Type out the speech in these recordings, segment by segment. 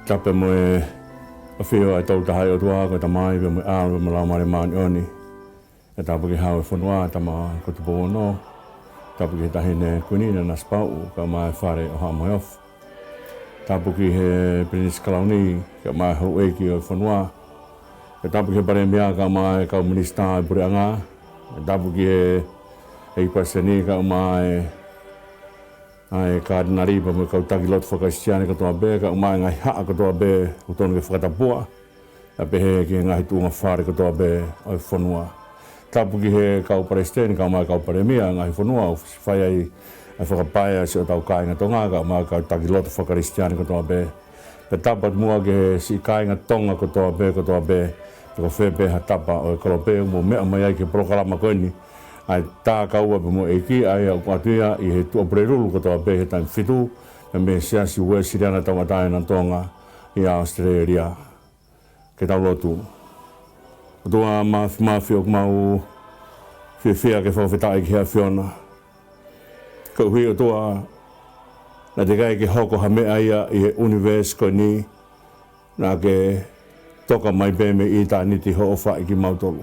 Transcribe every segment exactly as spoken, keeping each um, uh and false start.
Tapu mo e ʻafio ʻa e Tolu Tahaʻi ʻOtua, ko e Tamai, pea mo e ʻAlo, pea mo e Laumālie Māʻoniʻoni. ʻE tapu ki he Hau ʻo e fonua, Tama ko Tupou Ono. Tapu ki he Taʻahine Kuini Nanasipauʻu, kae ʻumaʻā e Fale ʻo Haʻa Moheofo. Tapu ki he Pilinisi Kalauni, kae ʻumaʻā e houʻeiki ʻo e fonua. ʻE tapu ki he Palēmia, kae ʻumaʻā e kau minisitā ʻo e puleʻanga. ʻE tapu ki he ʻEiki Palesiteni, kae ʻumaʻā e ʻa e Katinali pea mo e kau taki lotu faka-Kalisitiane kotoa pē, kae ʻumaʻā e ngaahi haʻa kotoa pē ʻoku totonu ke fakatapua, pea pehē ki he ngaahi tuʻunga fale kotoa pē ʻo e fonua. Tapu ki he kau palesiteni, kae ʻumaʻā e kau palēmia ʻo e ngaahi fonua ʻoku fai ai ʻa e fakapaea ʻo siʻotau kāinga Tonga, kae ʻumaʻā e kau taki lotu faka-Kalisitiane kotoa pē. Pea tapu atu muʻa ki he siʻi kāinga Tonga kotoa pē, kotoa pē, pe ko fē pē ha tapa ʻo e kolope, mou meʻa mai ai ki he polokalama ko eni, ʻa e Tākaua pea mo e ʻEiki, ʻa ia ʻoku ʻoatu ia ʻi he Tuʻapulelulu kotoa pē he taimi fitu, pea mei he Siasi Uēsiliana Tauʻatāina ʻo Tonga ʻi ʻAositelēlia. Ke tau lotu. ʻOtua Māfimafi, ʻoku mau fiefia ke fakafetaʻi ki he ʻAfiona. Koeʻuhi ʻOtua, naʻe teʻeki ai ke hoko ha meʻa ia ʻi he ʻunivēsi ko eni, naʻa ke toka mai pē mei ʻitāniti hoʻo ʻofa ʻi kimautolu.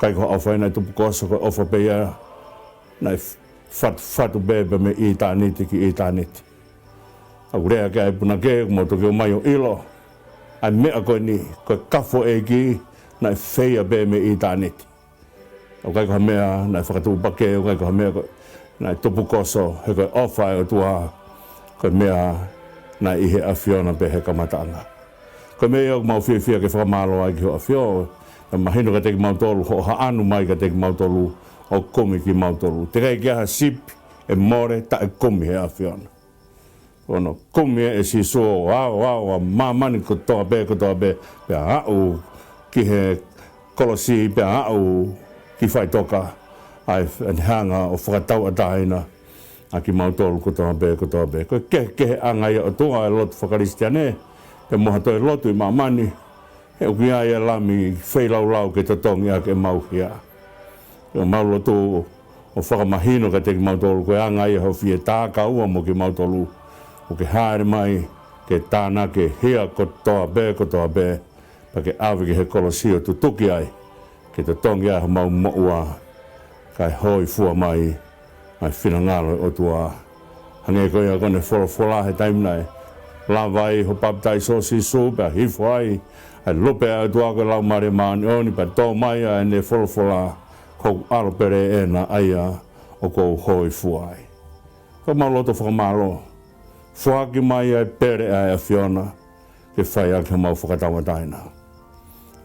ʻIkai ko ha ʻofa ia naʻe tupukoso, ko e ʻofa pē ia naʻe fatufatu pē pea mei ʻitāniti ki ʻitāniti. ʻOku lea ki ai e punake, ʻoku mau toki ō mai ʻo ʻilo ʻa e meʻa ko eni, ko e kafo ʻo e ʻEiki naʻe feia pē mei ʻitāniti. ʻOku ʻikai ko ha meʻa naʻe fakatuʻupakē, ʻoku ʻikai ko ha meʻa ko, naʻe tupukoso, he ko e ʻofa ʻa e ʻOtua, ko e meʻa naʻe ʻi he ʻAfiona pē he kamataʻanga. Ko e meʻa ia ʻoku mau fiefia ke fakamālō ai ki hoʻo ʻAfio, pea mahino kiate kimautolu hoʻo haʻanu mai kiate kimautolu ʻo kumi kimautolu. Teʻeki ai ke ʻi ai ha sipi ʻe mole taʻe kumi he ʻAfiona. Ko hono kumi ē ʻe Sīsū ʻo aʻu, aʻu ʻa māmani kotoa pē, kotoa pē, pea aʻu ki he kolosi, pea aʻu ki faʻitoka, ʻa ia naʻa ne hanga ʻo fakatauʻatāina ʻa kimautolu kotoa pē, kotoa pē. Ko e kehekeheʻanga ia ʻOtua ʻo e lotu faka-Kalisitiane, pea mo ha toe lotu ʻi māmani, he ʻoku ʻi ai e Lami feilaulau ke totongi ʻaki ʻemau hia. ʻOku mau lotu ʻo fakamahino kiate kimautolu ko e anga ia hoʻo fie tākaua mo kimautolu, ʻo ke hāʻele mai ke tānaki e hia kotoa pē, kotoa pē, pea ke ʻave ki he kolosi ʻo tutuki ai, ke totongi ai homau moʻua, kae hōifua mai ʻa e finangalo ʻo e ʻOtua. Hangē ko ia ko ʻene folofola he taimi naʻe lava ai hoʻo papitaiso Sīsū, pea hifo ai ʻa e lupe ʻa e ʻOtua ko e Laumālie Māʻoniʻoni, pea tō mai ʻa ʻene folofola, ko hoku ʻAlo pele ʻena ʻa ia ʻoku ou hōifua ai. Ko ʻemau lotu fakamālō, foaki mai ʻa e pele ʻa e ʻAfiona, ke fai ʻaki homau fakatauʻatāina.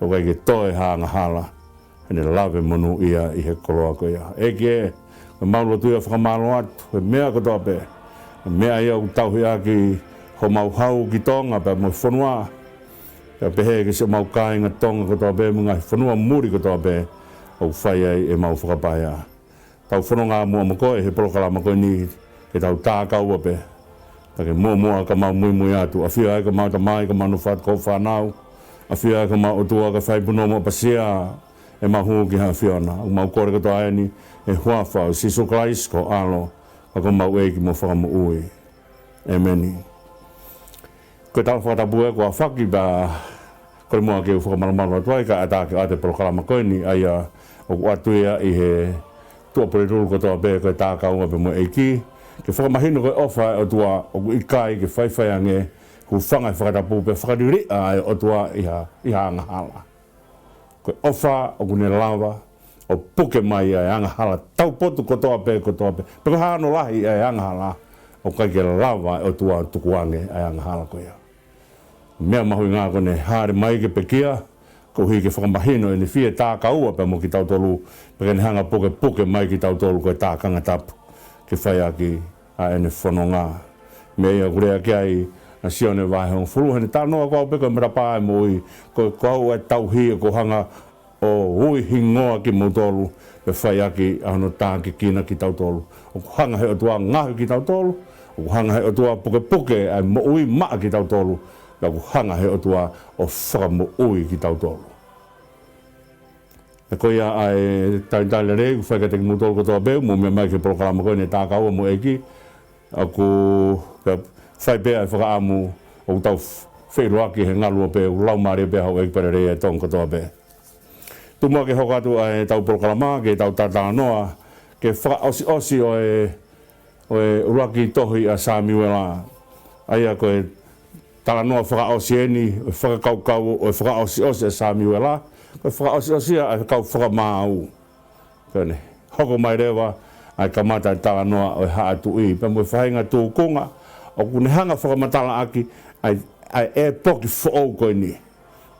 ʻOku ʻikai ke toe ha angahala, he naʻe lave monūʻia ʻi he koloa ko ia. ʻEiki ē, ko ʻemau lotu ia fakamālō atu, he meʻa kotoa pē, he meʻa ia ʻoku tauhi ʻaki homau hau ki Tonga pea mo e fonua, pea pehē ki siʻomau kāinga Tonga kotoa pē mo e ngaahi fonua muli kotoa pē, ʻoku fai ai ʻemau fakapaea. Tau fononga muʻa mo koe he polokalama ko eni, ke tau tākaua pē. Pea ke muʻomuʻa ka mau muimui atu. ʻAfio ai ko homau Tamai, ko homau Nofo ʻa e kau fānau. ʻAfio ai ko homau ʻOtua, kae fai punou mo ʻapasia ʻemau hū ki he ʻAfiona. ʻOku mau kole kotoa eni he huafa ʻo Sīsū Kalaisi ko ho ʻAlo, ko homau ʻEiki mo Fakamoʻui. ʻĒmeni. Ko e tala fakatapu ē kuo aofaki, pea kole muʻa ke u fakamalumalu atu ai kae ʻatā ke ʻoatu e polokalama ko eni, ʻa ia ʻoku ʻoatu ia ʻi he Tuʻapulelulu kotoa pē, ko e Tākaua pea mo e ʻEiki, ke fakamahino ko e ʻofa ʻa e ʻOtua ʻoku ʻikai ke faifai ange, hūfanga he fakatapu pea fakaliliʻa ʻa e ʻOtua ʻi ha, ʻi ha angahala. Ko e ʻofa ʻoku ne lava ʻo puke mai ʻa e angahala taupotu kotoa pē, kotoa pē. Pe ko e hā hono lahi ʻa e angahala, ʻoku ʻikai ke lava ʻe he ʻOtua ʻo tukuange ʻa e angahala ko ia. Meʻa mahuʻinga ko ʻene hāʻele mai ke pekia, koeʻuhi ke fakamahino ʻene fie tākaua pea mo kitautolu, pea ke ne hanga ʻo pukepuke mai kitautolu ko e tākanga tapu, ke fai ʻaki ʻa ʻene fononga. Meʻa ia ʻoku lea ki ai ʻa Sione vahe hongofulu, heʻene talanoa ko au pē ko e matapā ʻo e moʻui, ko, ko au ʻa e tauhi, ʻoku ou hanga ʻo ui hingoa kimoutolu, pea fai ʻaki ʻa hono tākiekina kitautolu. ʻOku hanga he ʻOtua ʻo ngaohi kitautolu, ʻoku hanga he ʻOtua ʻo pukepuke ʻa e moʻui maʻa kitautolu, pea ʻoku hanga he ʻOtua ʻo fakamoʻui kitautolu. Pea ko ia ʻa e talitali lelei ʻoku fai kiate kimoutolu kotoa pē ʻoku mou meʻa mai ki he polokalama ko eni, Tākaua mo e ʻEiki. ʻOku fai pē ʻa e fakaʻamu ʻOku tau f-, feʻiloaki he ngaluope ʻoku laumālie pē ʻa houʻeiki pea lelei ʻa e Tonga kotoa pē. Tuku muʻa ke hoko atu ʻa ʻetau polokalama, ke tau talanoa ki he fakaʻosiʻosi ʻo e, ʻo e ʻuluaki tohi ʻa Samiuela. ʻA ia ko e talanoa fakaʻosi eni, ʻo e fakakaukau ʻo e fakaʻosiʻosi ʻa Samiuela, ko e fakaʻosiʻosi ʻa e kau fakamaau. Pea ne hoko mai leva ʻa e kamata e talanoa ʻo e haʻa tuʻi, pea mo e faʻahinga tūkunga ʻoku ne hanga fakamatalaʻaki ʻa e, ʻa e ʻepoki foʻou ko eni.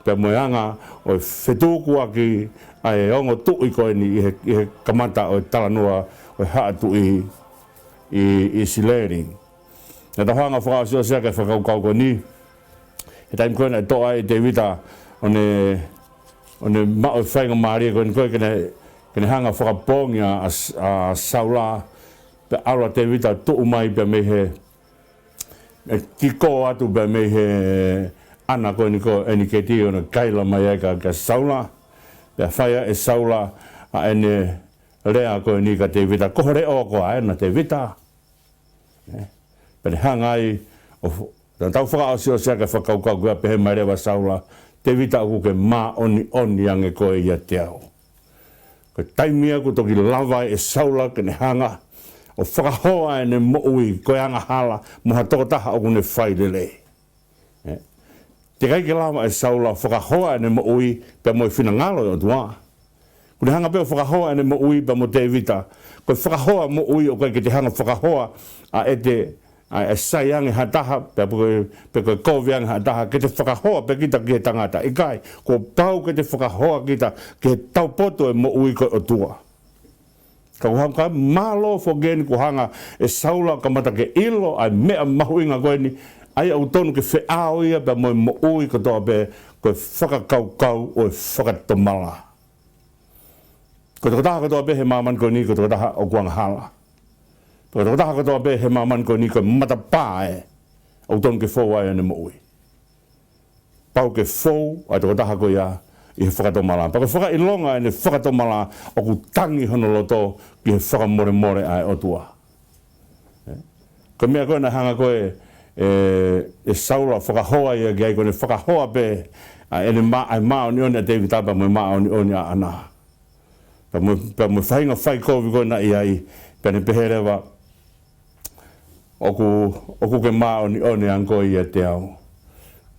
Pea mo e anga ʻo e fetukuaki ʻa e ongo tuʻi ko eni ʻi he, ʻi he kamata ʻo e talanoa ʻo e haʻa tuʻi ʻi, ʻi ʻIsileli. Naʻa tau hanga fakaʻosiʻosi ʻaki e fakakaukau ko eni. He taimi ko ē naʻe toʻo ai ʻe Tēvita ʻo ne, ʻo ne maʻu e faingamālie ko eni ko ē ke ne, ke ne hanga fakapoongi ʻa, ʻa, ʻa Saula, pea ʻalu ʻa Tēvita tuʻu mai pea mei he, e kiko atu pea mei he ʻana ko eni ko eni keti ʻo ne kaila mai ai kia, kia Saula. Pea fai ʻe Saula ʻa ʻene lea ko eni kia Tēvita, ko ho leʻo koā ena Tēvita? ʻE, pea ne hanga ai ʻo f-, naʻa tau fakaʻosiʻosi ʻaki e fakakaukau ko ia, pehē mai leva ʻa Saula, Tēvita, ʻoku ke māʻoniʻoni ange koe ʻiate au. Ko e taimi ia kuo toki lava ai ʻe Saula ke ne hanga ʻo fakahoa ʻene moʻui ko e angahala mo ha tokotaha ʻoku ne fai lelei. ʻE, teʻeki ai ke lava ʻe Saula ʻo fakahoa ʻene moʻui pea mo e finangalo ʻo e ʻOtua. Kuo ne hanga pē ʻo fakahoa ʻene moʻui pea mo Tēvita. Ko e fakahoa moʻui ʻoku ʻikai ke te hanga fakahoa ʻa ʻete, ʻa e sai ange ha taha, pea ko e, pe ko e kovi ange ha taha, ke te fakahoa pē kita ki he tangata. ʻIkai, kuo pau ke te fakahoa kita ki he taupotu ʻo e moʻui ko e ʻOtua. Ka ʻoku hanga, ka mālō foki eni kuo hanga ʻe Saula kamata ke ʻilo ʻa e meʻa mahuʻinga ko eni, ʻa ia ʻoku tonu ke feʻao ia pea mo e moʻui kotoa pē, ko e fakakaukau ʻo e fakatomala. Ko e tokotaha kotoa pē he māmani ko eni, ko e tokotaha ʻoku angahala. Ko e tokotaha kotoa pē he māmani ko eni, ko e matapā ē ʻoku tonu ke fou ai ʻene moʻui. Pau ke fou ʻa e tokotaha ko ia ʻi he fakatomala. Pea ko e fakaʻilonga ʻene fakatomala ʻoku tangi hono loto ki he fakamolemole ʻa e ʻOtua. ʻE, ko e meʻa ko ē naʻe hanga ko ē ʻe, ʻe Saula ʻo fakahoa ia ki ai, ko ʻene fakahoa pē ʻa ʻene mā-, ʻa e māʻoniʻoni ʻa Tēvita pea mo e māʻoniʻoni ʻaʻana. Pea mo, pea mo e faʻahinga faikovi ko ē naʻe ʻi ai, pea ne pehē leva, ʻoku, ʻoku ke māʻoniʻoni ange koe ʻiate au.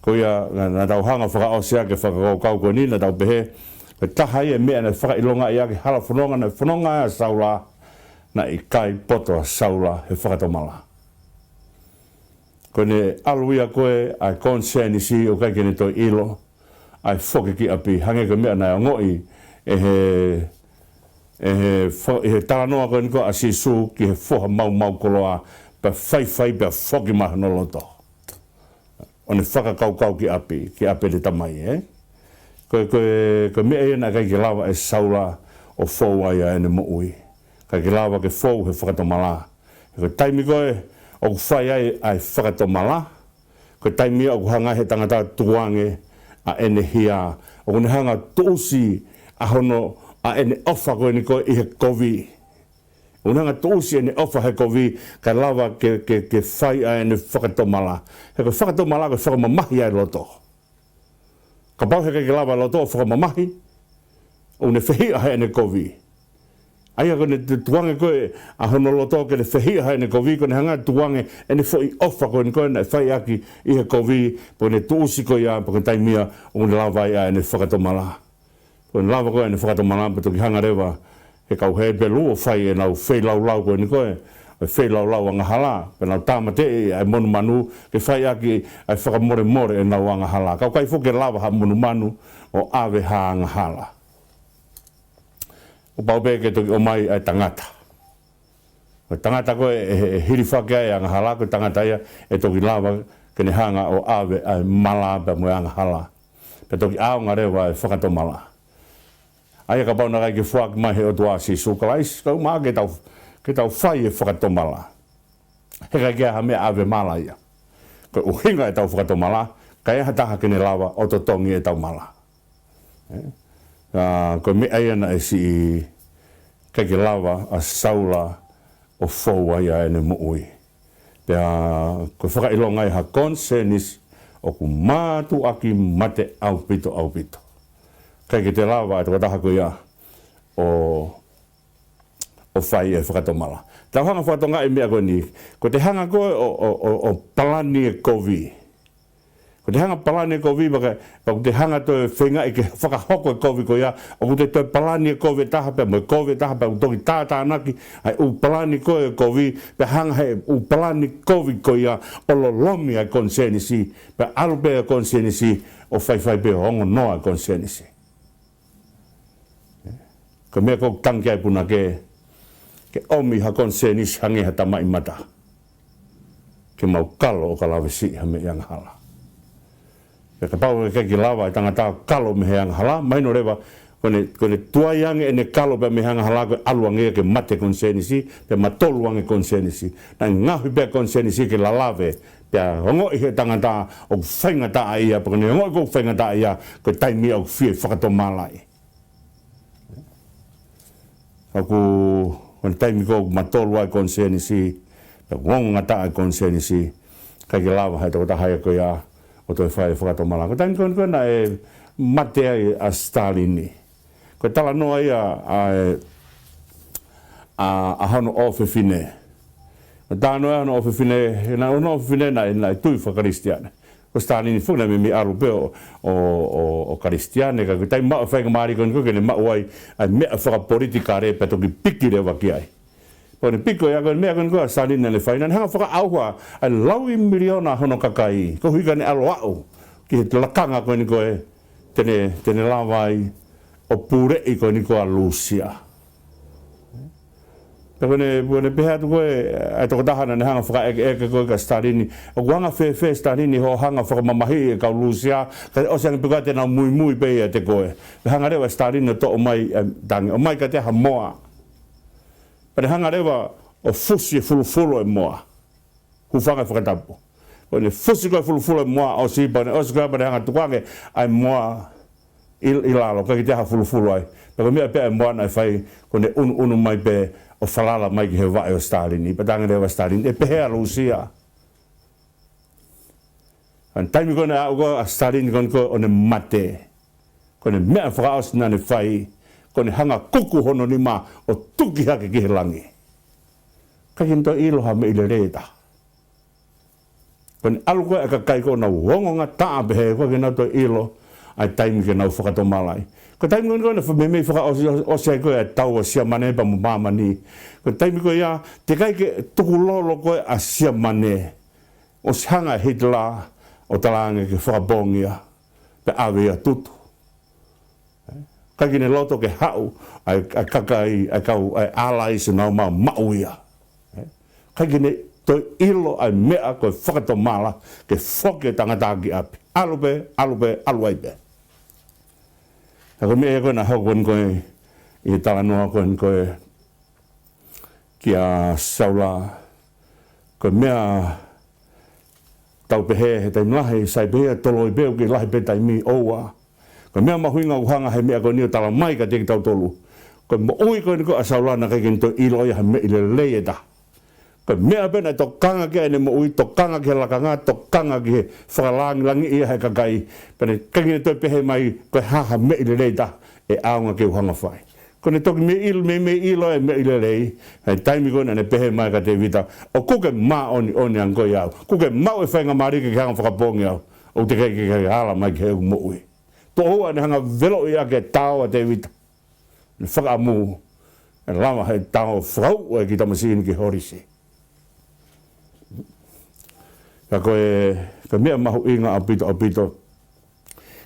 Ko ia, naʻa, naʻa tau hanga fakaʻosi ʻaki e fakakaukau ko eni, naʻa tau pehē, ko e taha ia e meʻa naʻe fakaʻilongaʻi ʻaki e hala fononga, naʻe fononga ai ʻa Saula, naʻe ʻikai poto ʻa Saula he fakatomala. Ko ʻene ʻalu ia ko ē ʻa e konisēnisi ʻoku ʻikai ke ne toe ʻilo, ʻa e foki ki ʻapi, hangē ko e meʻa naʻe ongoʻi ʻe he, ʻe he fo-, ʻe he talanoa ko eni ko ē ʻa Sīsū ki he foha maumau koloa, pea faifai pea foki mai hono loto. ʻO ne fakakaukau ki ʻapi, ki ʻapi ʻene tamai, ē? Ko e, ko e, ko e meʻa ia naʻe ʻikai ke lava ʻe Saula ʻo fou ai ʻa ʻene moʻui. ʻIkai ke lava ke fou he fakatomala. He ko e taimi ko ē ʻoku fai ai ʻa e fakatomala, ko e taimi ia ʻoku hanga he tangata tukuange ʻa ʻene hia. ʻOku ne hanga tuʻusi ʻa hono, ʻa ʻene ʻofa ko eni ko ē ʻi he kovi. ʻOku ne hanga tuʻusi ʻene ʻofa he kovi, kae lava ke, ke, ke fai ʻa ʻene fakatomala. He ko e fakatomala ko e fakamamahi ʻa e loto. Kapau he ʻikai ke lava e loto ʻo fakamamahi, ʻoku ne fehiʻa heʻene kovi. ʻA ia ko ʻene tu-, tukuange ko ē ʻa hono loto ke ne fehiʻa heʻene kovi, ko ʻene hanga tukuange ʻene foʻi ʻofa ko eni ko ē naʻe fai ʻaki ʻi he kovi, pea ko ʻene tuʻusi ko ia, pea ko e taimi ia ʻoku ne lava ai ʻa ʻene fakatomala. Ko ʻene lava ko ē ʻene fakatomala pea toki hanga leva he kau Hepelū ʻo fai ʻenau feilaulau ko eni ko ē, ʻa e feilaulau angahala, pea nau tāmateʻi ʻa e monumanu ke fai ʻaki ʻa e fakamolemole ʻenau angahala. Ka ʻoku ʻikai foki ke lava ha monumanu ʻo ʻave ha angahala. ʻOku pau pē ke toki ʻomai ʻa e tangata. Ko e tangata ko ē ʻe, ʻe, ʻe hilifaki ai ʻa e angahala, ko e tangata ia ʻe toki lava ke ne hanga ʻo ʻave ʻa e mala pea mo e angahala. Pea toki ʻaonga leva e fakatomala. ʻA ia kapau naʻe ʻikai ke foaki mai he ʻOtua ʻa Sīsū Kalaisi, ka ʻumaʻā ke tau, ke tau fai e fakatomala. He ʻikai ke ʻi ai ha meʻa ʻave mala ia. Ko e ʻuhinga ʻetau fakatomala, ka ʻi ai ha taha ke ne lava ʻo totongi ʻetau mala. Ē? ʻA, ko e meʻa ia naʻe siʻi ʻikai ke lava ʻa Saula ʻo fou ai ʻa ʻene moʻui. Pea ko e fakaʻilonga ia ha konisēnisi ʻOku mātuʻaki mate ʻaupito, ʻaupito. ʻIkai ke te lava ʻe tokotaha ko ia ʻo, ʻo fai e fakatomala. Tau hanga fakatonga e meʻa ko eni. Ko te hanga ko ē ʻo, ʻo, ʻo, ʻo palani e kovi. Ko te hanga palani e kovi, pea ka, pea ko te hanga toe feingaʻi ke fakahoko e kovi ko ia, ʻoku te toe palani e kovi ʻe taha pea mo e kovi ʻe taha pea ʻoku toki tātānaki ʻa e ʻū palani ko ē kovi, pea hanga he ʻū palani kovi ko ia ʻo lolomi ʻa e konisēnisi, pea ʻalu pē ʻa e konisēnisi ʻo faifai pē ʻo ongo noa ʻa e konisēnisi. Ko e meʻa ʻoku tangi ai punake, ke ʻomi ha konisēnisi hangē ha tamaʻimata. Ke mau kalo ʻo ka lave siʻi ha meʻa ʻi angahala. Pea kapau ʻe ʻikai ke lava e tangata kalo mei he angahala, mahino leva, ko ʻene, ko ʻene tuai ange ʻene kalo pea mei he angahala ko e ʻalu ange ke mate konisēnisi, pea matolu ange konisēnisi. Naʻe ngaohi pē konisēnisi ke lalave, pea ongoʻi he tangata ʻoku faingataʻaʻia, pea ko ʻene ongoʻi ʻoku faingataʻaʻia, ko e taimi ʻoku fie fakatomalaʻi. ʻOku, ko e taimi ko ē ʻoku matolu ai konisēnisi, pea ʻoku ongongataʻa ai konisēnisi, ʻikai ke lava he tokotaha ia ko ia ʻo toe fai e fakatomala. Ko e taimi ko ē ko ē naʻe mate ai ʻa Stalini. Ko e talanoa ia ʻa e, ʻa, ʻa hono ʻofefine. Ko e talanoa ia hono ʻofefine, naʻe hono ʻofefine naʻe, naʻe tui fakakalisitiane. Ko Stalini foki naʻe meimei ʻalu pē ʻo, ʻo, ʻo, ʻo kalisitiane, ka ko e taimi maʻu e faingamālie ko eni ko ē ke ne maʻu ai ʻa e meʻa fakapolitikale pea toki piki leva ki ai. Pea ko ʻene piki ko ia ko e meʻa ko eni ko ē ʻa Stalini naʻa ne fai, naʻa ne hanga fakaʻauha ʻa e laui miliona hono kakai, koeʻuhi ka ne ʻalu ʻo aʻu ki he lakanga ko eni ko ē te ne, te ne lava ai ʻo puleʻi ko eni ko ē ʻa Lūsia. Pea ko ʻene, ko ʻene pehē atu ko ē, ʻa e tokotaha naʻa ne hanga fakaʻekeʻeke ko ē kia Stalini, ʻoku hanga fēfē Stalini hoʻo hanga fakamamahiʻi e kau Lūsia, ka ʻosi ange pē ko ē te nau muimui pē ʻiate koe. Pea hanga leva ʻe Stalini ʻo toʻo mai, ʻe, tangi, ʻomai kiate au ha moa. Pea ne hanga leva ʻo fusi e fulufulu e moa. Hūfanga he fakatapu. Ko ʻene fusi ko ē fulufulu e moa ʻosi, pea ne ʻosi ko ē pea ne hanga tukuange ʻa e moa ʻi, ʻi lalo, ʻikai ke toe ʻi ai ha fulufulu ai. Pea ko e meʻa pē ʻa e moa naʻe fai, ko ʻene ʻunuʻunu mai pē ʻo falala mai ki he vaʻe ʻo Stalini. Pea tangi leva ʻa Stalini, ʻe pehē ʻa Lūsia. ʻA e taimi ko ē naʻe aʻu ko ē ʻa Stalini ko eni ko ē ʻo ne mate. Ko ʻene meʻa fakaʻosi naʻa ne fai, ko ʻene hanga kuku hono nima ʻo tuki hake ki he langi. ʻIkai ke ne toe ʻilo ha meʻi lelei ʻe taha. Ko ʻene ʻalu ko ē ʻa e kakai ko ē ʻo nau ongongataʻa pehē, ʻikai ke nau toe ʻilo ʻa e taimi ke nau fakatomalaʻi. Ko e taimi ko eni ko ē naʻe fa-, meimei fakaʻosi, ʻosi ai ko ē ʻa e tau ʻa Siamane pea mo māmani. Ko e taimi ko ia, teʻeki ai ke tukulolo ko ē ʻa Siamane. ʻOsi hanga ʻe Hitler ʻo talaange ke fakapoongi ia, pea ʻave ia ʻo tutu. ʻIkai ke ne loto ke haʻu ʻa e, ʻa e kakai, ʻa e kau, ʻa e allies ʻo nau maʻu ia. ʻIkai ke ne toe ʻilo ʻa e meʻa ko e fakatomala ke foki e tangata ki ʻapi. ʻAlu pē, ʻalu pē, ʻalu ai pē. Ka ko e meʻa ia ko ē naʻe hoko ko eni ko ē ʻi he talanoa ko eni ko ē kia Saula. Ko e meʻa tau pehē he taimi lahi, sai pē ia toloi pē ʻoku kei lahi pē taimi, ʻoua. Ko e meʻa mahuʻinga ʻoku hanga he meʻa ko eni ʻo talamai kiate kitautolu, ko e moʻui ko eni ko ē ʻa Saula naʻe ʻikai ke ne toe ʻilo ia ha meʻi lelei ʻe taha. Ko e meʻa pē naʻe tokanga ki ai ʻene moʻui, tokanga ki he lakanga, tokanga ki he fakalāngilangiʻi ia ʻe he kakai. Pea ne ʻikai ke ne toe pehē mai ko e hā ha meʻi lelei ʻe taha ʻe ʻaonga ke u hanga fai. Ko ʻene toki meimei ʻilo, meimei ʻilo e meʻi lelei, he taimi ko ē naʻa ne pehē mai kia Tēvita, ʻoku ke māʻoniʻoni ange ko ia au. ʻOku ke maʻu e faingamālie ke ke hanga fakapoongi au. ʻOku teʻeki ai ke ke ala mai ki heʻeku moʻui. Toʻo ua ʻene hanga veloʻi ʻaki e tao ʻa Tēvita. Ne fakaʻamu, ʻe lava he tao fakauʻu e kiʻi tamasiʻi ni ki holisi. Ka ko e, ko e meʻa mahuʻinga ʻaupito, ʻaupito,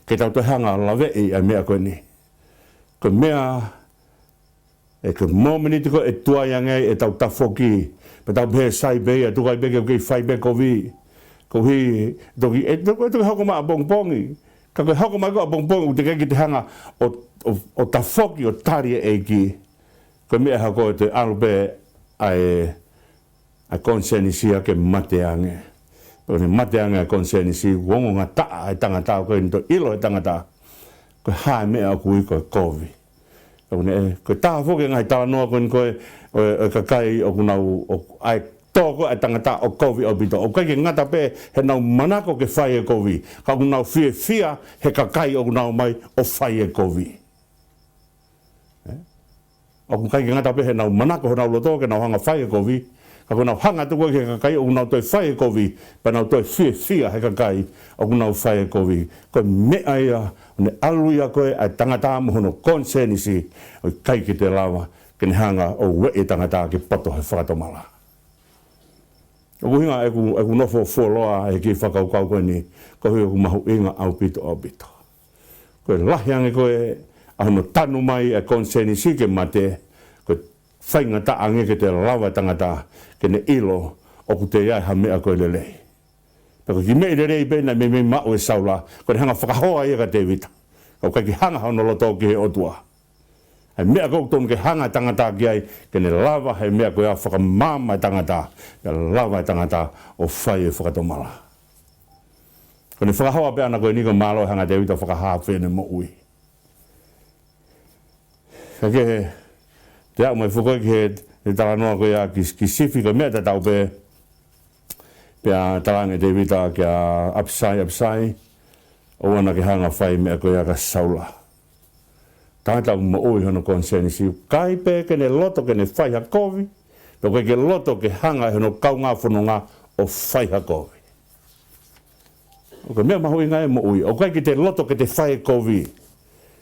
ke tau toe hanga laveʻi ʻa e meʻa ko eni. Ko e meʻa, ʻe ko e mōmeniti ko ē ʻe tuai ange ai ʻetau tafoki, pea tau pehē sai pē ia, tuku ai pē ke u kei fai pē kovi. Koeʻuhi, toki, ʻe toki, ʻe toki hoko mai ʻapongipongi. Ka ko e hoko mai ko ē ʻapongipongi, ʻoku teʻeki ai ke te hanga ʻo, ʻo, ʻo tafoki ʻo tali e ʻEiki. Ko e meʻa ʻe hoko ʻe toe ʻalu pē ʻa e, ʻa e konisēnisi ia ke mate ange. Pea ko ʻene mate ange ʻa e konisēnisi, ongongataʻa ʻa e tangata, ʻoku ʻikai ke ne toe ʻilo ʻe he tangata ko e hā e meʻa ʻoku ui ko e kovi. Pea ko ʻene, ko e taha foki e ngaahi talanoa ko eni ko ē ʻo e, ʻo e kakai ʻoku nau, ʻoku ʻi ai e tō ko ē ʻa e tangata ʻo kovi ʻaupito. ʻOku ʻikai ke ngata pē heʻenau manako ke fai e kovi, ka ʻoku nau fiefia he kakai ʻoku nau ō mai ʻo fai e kovi. ʻE? ʻOku ʻikai ke ngata pē heʻenau manako honau loto ke nau hanga fai e kovi, ka ʻoku nau hanga atu ko ē ki he kakai ʻoku nau toe fai e kovi, pea nau toe fiefia he kakai ʻoku nau fai e kovi. Ko e meʻa ia, ʻo ne ʻalu ia ko ē ʻa e tangata mo hono konisēnisi, ʻoku ʻikai ke te lava ke ne hanga ʻo ueʻi e tangata ke poto he fakatomala. ʻOku ʻuhinga ʻeku, ʻeku nofo fuoloa he kiʻi fakakaukau ko eni, koeʻuhi ʻoku mahuʻinga ʻaupito, ʻaupito. Ko e lahi ange ko ē ʻa hono tanu mai e konisēnisi ke mate, ko e faingataʻa ange ke te lava e tangata ke ne ʻilo ʻoku te ʻi ai ha meʻa ko e lelei. Pea ko e kiʻi meʻi lelei pē naʻe meimei maʻu ʻe Saula, ko ʻene hanga fakahoa ia kia Tēvita. Ka ʻoku ʻikai ke hanga hono loto ki he ʻOtua. ʻA e meʻa ko ē ʻoku totonu ke hanga e tangata ki ai, ke ne lava he meʻa ko ia ʻo fakamaama e tangata, ke lava e tangata ʻo fai e fakatomala. Ko ʻene fakahoa pē ʻana ko eni, ko e mālō e hanga ʻe Tēvita ʻo fakahā ʻene moʻui. Ka ke he, te u aʻu mai foki ki he, he talanoa ko ia ki, ki Sifi, ko e meʻa tatau pē, pea talaange ʻe Tēvita kia ʻApisai, ʻApisai, ʻoua naʻa ke hanga fai meʻa ko ia kia Saula. Tangata ʻoku moʻui hono konisēnisi, ʻikai pē ke ne loto ke ne fai ha kovi, pea ʻoku ʻikai ke loto ke hanga ʻe hono kaungā fononga ʻo fai ha kovi. ʻOku meʻa mahuʻinga e moʻui, ʻoku ʻikai ke te loto ke te fai e kovi.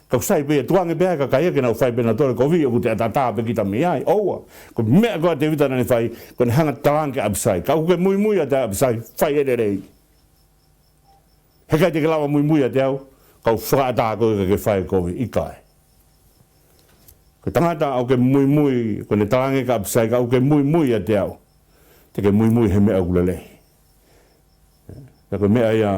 Ka ʻoku sai pē ia, tukuange pē ʻa e kakai ia ke nau fai pē nautolu e kovi, ʻoku te ʻataʻatā pē kita mei ai, ʻoua. Ko e meʻa ko ē ʻa Tēvita naʻa ne fai, ko ʻene hanga talaange kia ʻApisai. Kapau ʻoku ke muimui ʻiate au ʻApisai, fai e lelei. Heʻikai te ke lava muimui ʻiate au, kau fakaʻatā koe ke ke fai e kovi, ʻikai. Ko e tangata ʻoku ke muimui, ko ʻene talaange kia ʻApisai, kapau ʻoku ke muimui ʻiate au, te ke muimui he meʻa ʻoku lelei. Pea ko e meʻa ia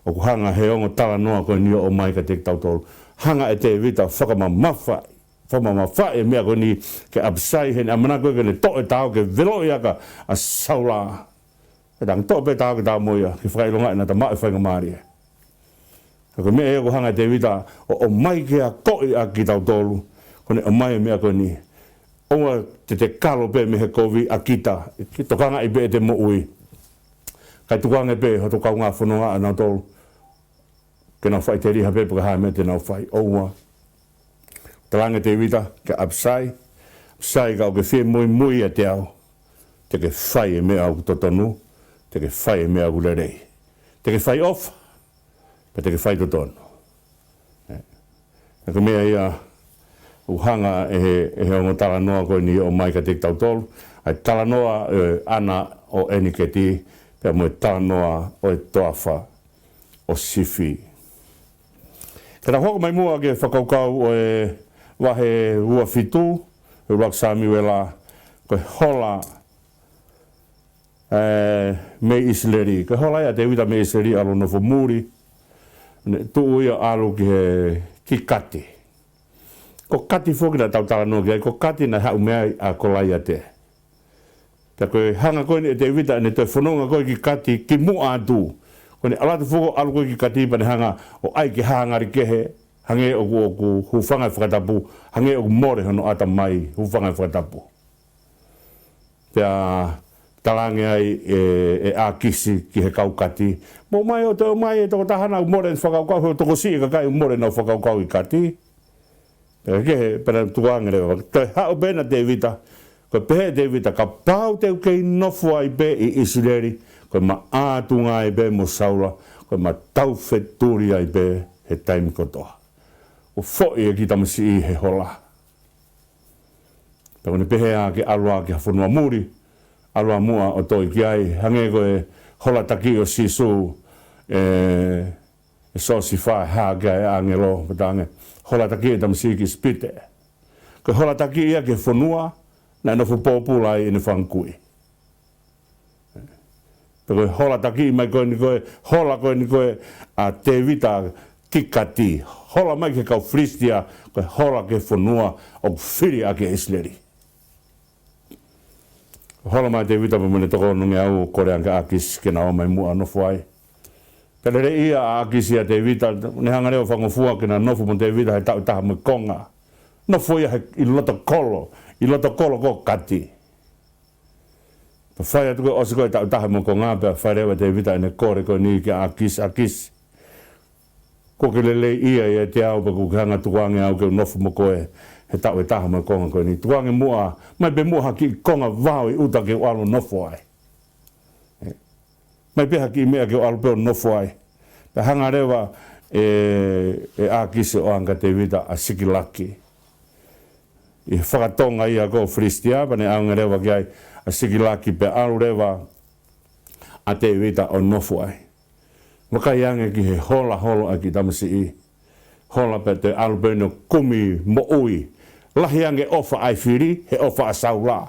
ʻoku hanga he ongo talanoa ko eni ʻo ʻomai kiate kitautolu. Hanga ʻe Tēvita ʻo fakamamafaʻi, fakamamafaʻi e meʻa ko eni kia ʻApisai, heʻene ʻamanaki ko ē ke ne toʻo e tao ke veloʻi ʻaki ʻa Saula. Pea tangata toʻo pē tao ke tau mo ia, ke fakaʻilongaʻi naʻa ta maʻu e faingamālie. Ka ko e meʻa ia ʻoku hanga ʻe Tēvita ʻo, ʻomai ke akoʻi ʻa kitautolu, ko ʻene ʻomai e meʻa ko eni. ʻOua te te kalo pē mei he kovi ʻa kita, ke tokangaʻi pē ʻete moʻui. Kae tukuange pē hoto kaungā fononga ʻanautolu ke nau faʻiteliha pē pe ko e hā e meʻa te nau fai, ʻoua. Talaange ʻe Tēvita kia ʻApisai, ʻApisai, kapau ʻoku ke fie muimui ʻiate au, te ke fai e meʻa ʻoku totonu, te ke fai e meʻa ʻoku lelei. Te ke fai ʻofa, pea te ke fai totonu. ʻE, ka ko e meʻa ia ʻoku hanga ʻe he, ʻe he ongo talanoa ko eni ʻo ʻomai kiate kitautolu, ʻa e talanoa, ʻe, ʻana ʻo ʻEniketi, pea mo e talanoa ʻo e toafa ʻo Sifi. Ka tau hoko mai muʻa ki he fakakaukau ʻo e vahe ua fitu, ʻuluaki Samiuela, ko e hola, ē, mei ʻIsileli. Ko e hola ia ʻa Tēvita mei ʻIsileli ʻalu ʻo nofo muli, ne tuʻu ia ʻo ʻalu ki he, ki Kati. Ko Kati foki naʻa tau talanoa ki ai, ko Kati naʻe haʻu mei ai ʻa Kolaiate. Pea ko e hanga ko eni ʻe Tēvita ʻene toe fononga ko ē ki Kati kimuʻa atu. Ko ʻene ʻalu atu foki, ʻalu ko ē ki Kati pea ne hanga ʻo ʻai ki ha ngali kehe, hangē ʻoku, ʻoku hūfanga he fakatapu, hangē ʻoku mole hono ʻatamai, hūfanga he fakatapu. Pea talaange ai ʻe, ʻe ʻAkisi ki he kau Kati, mou ō mai ʻo toe ō mai e tokotaha naʻa mole ʻene fakakaukau, he ʻoku tokosiʻi e kakai ʻoku mole ʻenau fakakaukau ʻi Kati. Pea kehe, pea tukuange leva. Toe haʻu pē ʻa Tēvita, ko e pehē ʻe Tēvita, kapau te u kei nofo ai pē ʻi ʻIsileli, ko ʻema ʻātunga ai pē mo Saula, ko ʻema taufetuli ai pē he taimi kotoa. ʻO foʻi e kiʻi tamasiʻi he hola. Pea ko ʻene pehē ā ke ʻalu ā ki ha fonua muli, ʻalu ā muʻa ʻo toe ki ai, hangē ko e hola takiʻi ʻo Sīsū, ē, ʻe Siosifa, hā ki ai e ʻāngelo, pea talaange, hola takiʻi e tamasiʻi ki ʻIsipite. Ko e hola takiʻi ia ki he fonua naʻe nofo pōpula ai ʻene fanga kui. Pea ko e hola takiʻi mai ko eni ko ē, hola ko eni ko ē ʻa Tēvita ki Kati. Hola mai ki he kau Filisitia, ko e hola ki he fonua ʻoku fili ʻaki ʻe ʻIsileli. Hola mai ʻa Tēvita pea mo ʻene toko onongeau ʻo kole ange kia ʻAkisi ke na ō mai muʻa ʻo nofo ai. Pea lele ia ʻa ʻAkisi ʻia Tēvita, ne hanga leva ʻo fakangofua ke na nofo mo Tēvita he taʻu ʻe taha mo e konga. Nofo ia he, ʻi loto kolo, ʻi loto kolo ko Kati. Pea fai atu ko e ʻosi ko ē e taʻu ʻe taha mo e konga pea fai leva ʻe Tēvita ʻene kole ko eni kia ʻĀkisi, ʻĀkisi, kuo ke leleiʻia ʻiate au pea kuo ke hanga ʻo tukuange au ke u nofo mo koe he taʻu ʻe taha mo e konga ko eni. Tukuange muʻa, ʻomai pē muʻa ha kiʻi konga vao ʻi ʻuta ke u ʻalu ʻo nofo ai. Mai pē ha kiʻi meʻa ke u ʻalu pē ʻo nofo ai. Pea hanga leva ʻe, ʻe ʻĀkisi ʻo ʻoange kia Tēvita ʻa Sikilaki. ʻI he fakatonga ia ko Filisitia, pea ne ʻoange leva ki ai ʻa Sikilaki pea ʻalu leva ʻa Tēvita ʻo nofo ai. Vakai ange ki he hola holo ʻa e kiʻi tamasiʻi. Hola pea toe ʻalu pē ʻo kumi moʻui. Lahi ange ʻofa ʻa e fili, he ʻofa ʻa Saula.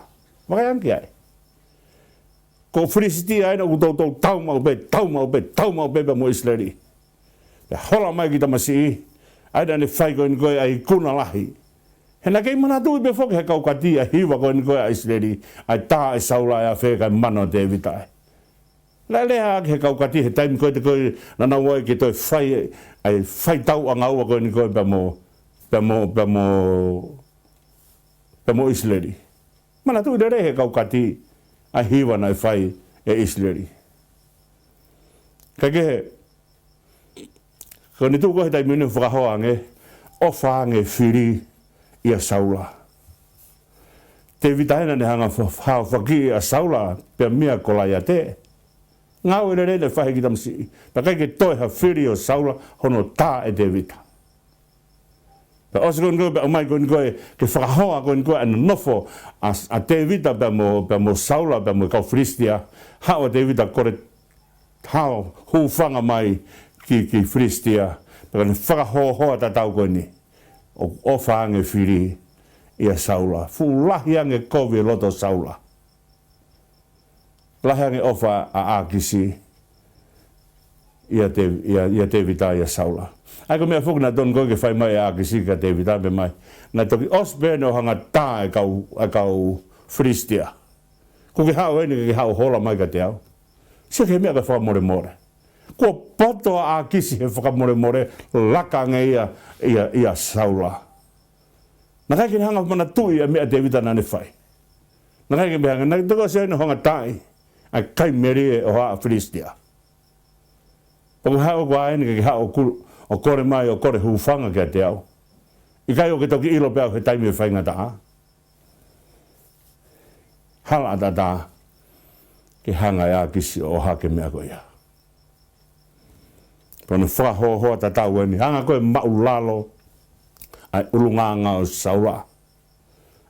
Vakai ange ki ai. Ko Filisitia ʻa ia naʻa ku toutou tau maʻu pē, tau maʻu pē, tau maʻu pē pea mo ʻIsileli. Pea hola mai e kiʻi tamasiʻi, ʻa ia naʻa ne fai ko eni ko ē ʻa e ikuna lahi. He naʻa ke manatuʻi pē foki he kau kati ʻa e hiva ko eni ko ē ʻa ʻIsileli, ʻa e tā ʻe Saula ʻa e afe kae mano ʻa Tēvita ai. Naʻe lea ʻaki he kau kati he taimi ko ē te ko ē naʻa nau ō ai ke toe fai, ʻa e faitau ʻanga ua ko eni ko ē pea mo, pea mo, pea mo, pea mo ʻIsileli. Manatuʻi lelei he kau kati ʻa e hiva naʻe fai ʻe ʻIsileli. Kae kehe, ko eni tuʻu ko ē he taimi ni ʻo fakahoa ange, ʻofa ange fili ʻia Saula. Tēvita ena naʻa ne hanga ʻo fa-, haofaki ʻa Saula pea meia Kolaiate. Ngāue lelei naʻe fai he kiʻi tamasiʻi. Pea ʻikai ke toe ha fili ʻo Saula hono tā ʻe Tēvita. Pea ʻosi ko eni ko ē, pea ʻomai ko eni ko ē, ke fakahoa ko eni ko ē ʻa e nonofo ʻa, ʻa Tēvita pea mo, pea mo Saula, pea mo e kau Filisitia, haʻu ʻa Tēvita kole hao hūfanga mai ki, ki Filisitia, pea ne fakahoahoa tatau ko eni, ʻo, ʻofa ange fili ʻia Saula. Fuʻu lahi ange kovi e loto ʻo Saula. Lahi ange ʻofa ʻa ʻĀkisi ʻia Te-, ʻia, ʻia Tēvita ʻia Saula. ʻA ia ko e meʻa foki naʻe tonu ko ē ke fai mai ʻe ʻĀkisi kia Tēvita, pehē mai, naʻe toki ʻosi pē eni hoʻo hanga ʻo tā e kau, e kau Filisitia. Kuo ke haʻu eni ke ke haʻu ʻo hola mai kiate au. Sio ki he meʻa ko e fakamolemole. Kuo poto ʻa ʻĀkisi he fakamolemole, laka ange ia, ʻia, ʻia Saula. Naʻe ʻikai ke ne hanga ʻo manatuʻi e meʻa ʻa Tēvita naʻa ne fai. Naʻe ʻikai ke ne hanga, naʻe toki ʻosi eni hoʻo hanga ʻo tāʻi ʻa e kai melie ʻo haʻa Filisitia. Pea ko e hā ʻoku ʻai eni ke ke haʻu ʻo ku-, ʻo kole mai, ʻo kole hūfanga kiate au. ʻIkai ʻoku ke toki ʻilo pē au he taimi ʻo e faingataʻa. Hala ʻataʻatā ke hanga ʻe ʻĀkisi ʻo ʻohake e meʻa ko ia. Pea ne fakahoahoa tatau eni, hanga ko ē ʻo maʻulalo ʻa e ʻulungaanga ʻo Saula.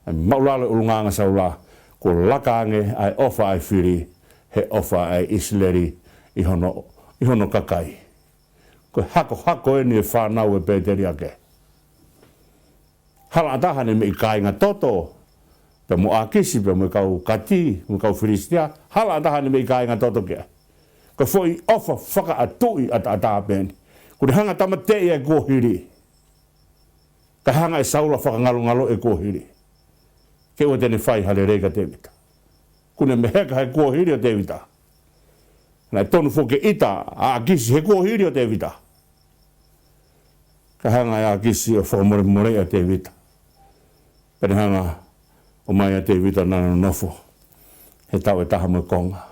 ʻA e maʻulalo e ʻulungaanga ʻo Saula, kuo laka ange ʻa e ʻofa ʻa e fili, he ʻofa ʻa ʻIsileli ʻi hono, ʻi hono kakai. Ko e hakohako eni e fānau ʻo e pēteliake. Hala ʻataʻatā ʻene meʻi kāinga toto, pea mo ʻĀkisi, pea mo e kau kati, mo e kau Filisitia, hala ʻataʻatā ʻene meʻi kāinga toto ki ai. Ko e foʻi ʻofa fakaʻatuʻi ʻataʻatā pē eni. Kuo ne hanga ʻo tāmateʻi e kuohili. Kae hanga ʻe Saula ʻo fakangalongaloʻi e kuohili. Ke ʻoua te ne fai ha lelei kia Tēvita. Kuo ne meheka he kuohili ʻo Tēvita. Naʻe tonu foki ke ʻita ʻa ʻĀkisi he kuohili ʻo Tēvita. Kae hanga ʻe ʻĀkisi ʻo fakamolemoleʻi ʻa Tēvita. Pea ne hanga ʻo ʻomai ʻa Tēvita naʻa ne nofo he taʻu ʻe taha mo e konga.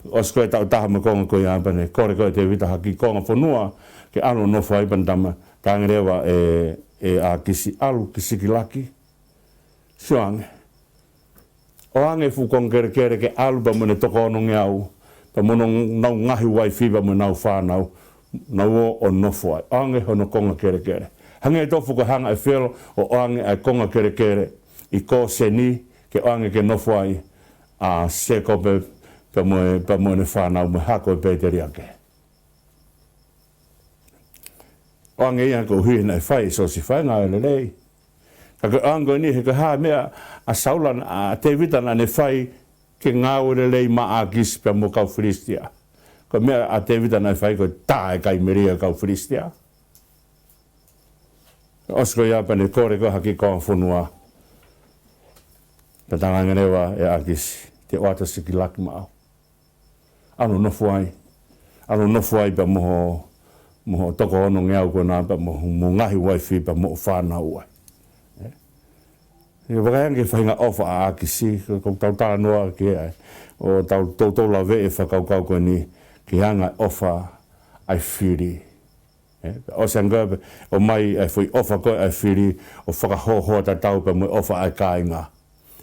ʻOsi ko ē e taʻu ʻe taha mo e konga ko ia pea ne kole ko ē ʻe Tēvita ha kiʻi konga fonua ke ʻalu ʻo nofo ai, pea ne tama-, talaange leva ʻe, ʻe ʻĀkisi, ʻalu ki Sikilaki. Sio ange. ʻOange e fuʻu konga kelekele ke ʻalu pea mo ʻene toko onongeau, pea mo honau ngaahi uaifi pea mo ʻenau fānau, nau ō ʻo nofo ai. ʻOange hono konga kelekele. Hangē tofu ko e hanga ʻe Felo ʻo ʻoange ʻa e konga kelekele ʻi Kōseni, ke ʻoange ke nofo ai ʻa Sēkope pea mo e, pea mo ʻene fānau mo e hako ʻo e pēteliake. ʻOange ia koeʻuhi naʻe fai ʻe Siosifa e ngāue lelei. Ka ko e ʻoange ko eni he ko e hā e meʻa ʻa Saula, ʻa Tēvita naʻa ne fai ke ngāue lelei maʻa ʻĀkisi pea mo e kau Filisitia. Ko e meʻa ʻa Tēvita naʻe fai ko e tā e kai melie ʻo e kau Filisitia. ʻOsi ko ia pea ne kole ko ē ha kiʻi konga fonua. Pea talaange leva ʻe ʻĀkisi, te u ʻoatu ʻa Sikilaki maʻau. ʻAlu ʻo nofo ai. ʻAlu ʻo nofo ai pea mo ho, mo ho toko onongeau ko ena pea mo, mo e ngaahi uaifi pea mo e fānau ai. Ē? ʻE vakai ange ki he faʻahinga ʻofa ʻa ʻAkisi, ko, ko ʻetau talanoa ki ai, ʻo tau toutou laveʻi e fakakaukau ko eni ki he anga e ʻofa ʻa e fili. ʻE, ʻosi ange pē ʻo ʻomai e foʻi ʻofa ko ē ʻa e fili ʻo fakahōhō tatau pē mo e ʻofa ʻa e kāinga.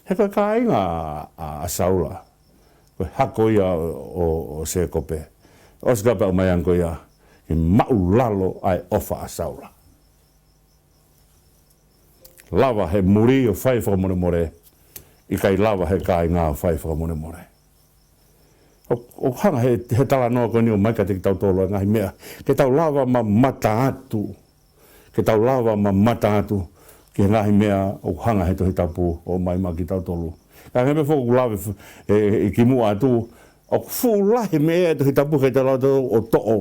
He ko e kāinga ʻa, ʻa, ʻa Saula, ko e hako ia ʻo, ʻo, ʻo Sēkope. ʻOsi ange pē ʻo ʻomai ange ko ia, ʻe māʻulalo ʻa e ʻofa ʻa Saula. Lava he muli ʻo fai fakamolemole, ʻikai lava he kāinga ʻo fai fakamolemole. ʻO, ʻoku hanga he, he talanoa ko eni ʻo ʻomai kiate kitautolu e ngaahi meʻa ke tau lava mamata atu, ke tau lava mamata atu ki he ngaahi meʻa ʻoku hanga he Tohi Tapu ʻo ʻomai maʻa kitautolu. Ka hangē pē foki ʻoku lave f-, ʻe, ʻe, ʻi kimuʻa atu, ʻoku fuʻu lahi e meʻa ʻa e Tohi Tapu ke tau lava ʻo toʻo,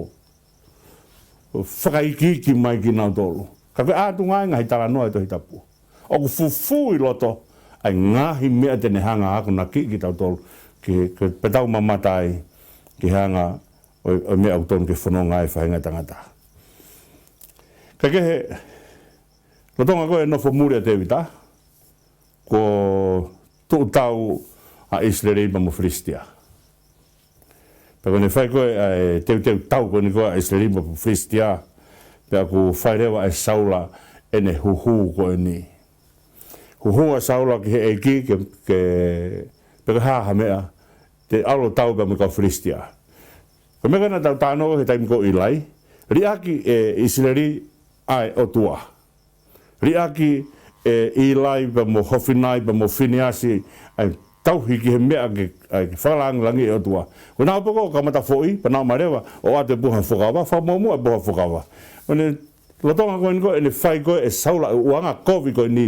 ʻo fakaikiiki mai kinautolu. Ka ko e ʻātunga ia e ngaahi talanoa ʻa e Tohi Tapu. ʻOku fufū ʻi loto ʻa e ngaahi meʻa te ne hanga ʻo akonakiʻi kitautolu, ke, ke pea tau mamata ai ki he anga ʻo, ʻo e meʻa ʻoku totonu ke fononga ai e faʻahinga tangata. Kae kehe, lolotonga ko ē e nofo muli ʻa Tēvita, kuo tuʻu tau ʻa ʻIsileli pea mo Filisitia. Pea ko ʻene fai ko ē ʻa e teuteu tau ko eni ko ē ʻa ʻIsileli mo Filisitia, pea ʻoku fai leva ʻe Saula ʻene huhū ko eni. Huhū ʻa Saula ki he ʻEiki ke, ke, pe ko e hā ha meʻa te u ʻalu ʻo tau pea mo e kau Filisitia. Ko e meʻa ko ē naʻa tau talanoa he taimi ko ē ʻo ʻIlai, liʻaki ʻe ʻIsileli ʻa e ʻOtua. Liʻaki ʻe ʻIlai pea mo Hofinai pea mo Finiasi ʻa e tauhi ki he meʻa ke, ʻa e ke fakalangilangiʻi e ʻOtua. Ko ʻenau poko kamata foʻi, pea nau ō mai leva ʻo ʻoatu e puha fuakava, fakamuʻomuʻa e puha fuakava. ʻO ne lolotonga ko eni ko ē ʻene fai ko ē ʻe Saula e ʻū angakovi ko eni,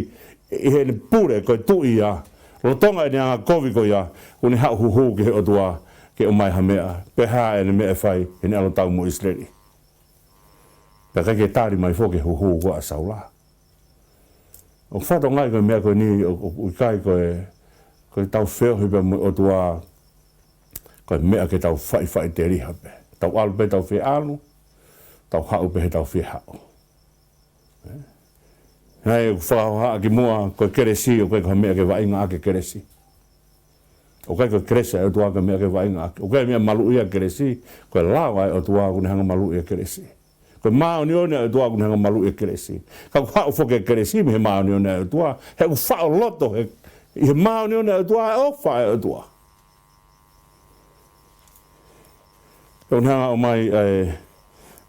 ʻi heʻene pule ko e tuʻi ia. Lolotonga ʻene angakovi ko ia, kuo ne haʻu huhū ki he ʻOtua ke ʻomai ha meʻa, pe ko e hā ʻene meʻa ʻe fai heʻene ʻalu ʻo tau mo ʻIsileli. Pea ʻikai ke tali mai foki e huhū ko ē ʻa Saula. ʻOku fakatokangaʻi ko e meʻa ko eni ʻo, ʻo, ʻoku ʻikai ko e, ko ʻetau feohi pea mo e ʻOtua, ko e meʻa ke tau faʻifaʻiteliha pē. Tau ʻalu pē heʻetau fie ʻalu, tau haʻu pē heʻetau fie haʻu. Naʻe fakahohaʻa kimuʻa ko e kelesi, ʻoku ʻikai ko ha meʻa ke vaʻinga ʻaki e kelesi. ʻOku ʻikai ko e kelesi ʻa e ʻOtua ko e meʻa ke vaʻinga ʻaki. ʻOku ʻikai meʻa maluʻi ʻa e kelesi, ko e lao ʻa e ʻOtua ʻoku ne hanga ʻo maluʻi ʻa e kelesi. Ko e māʻoniʻoni ʻa e ʻOtua ʻoku ne hanga ʻo maluʻi ʻa e kelesi. Ka ʻoku haʻu foki e kelesi mei he māʻoniʻoni ʻa e ʻOtua, he ʻoku faʻo loto he, ʻi he māʻoniʻoni ʻa e ʻOtua, ʻa e ʻofa ʻa e ʻOtua. ʻOku ne hanga ʻo ʻomai ʻa e,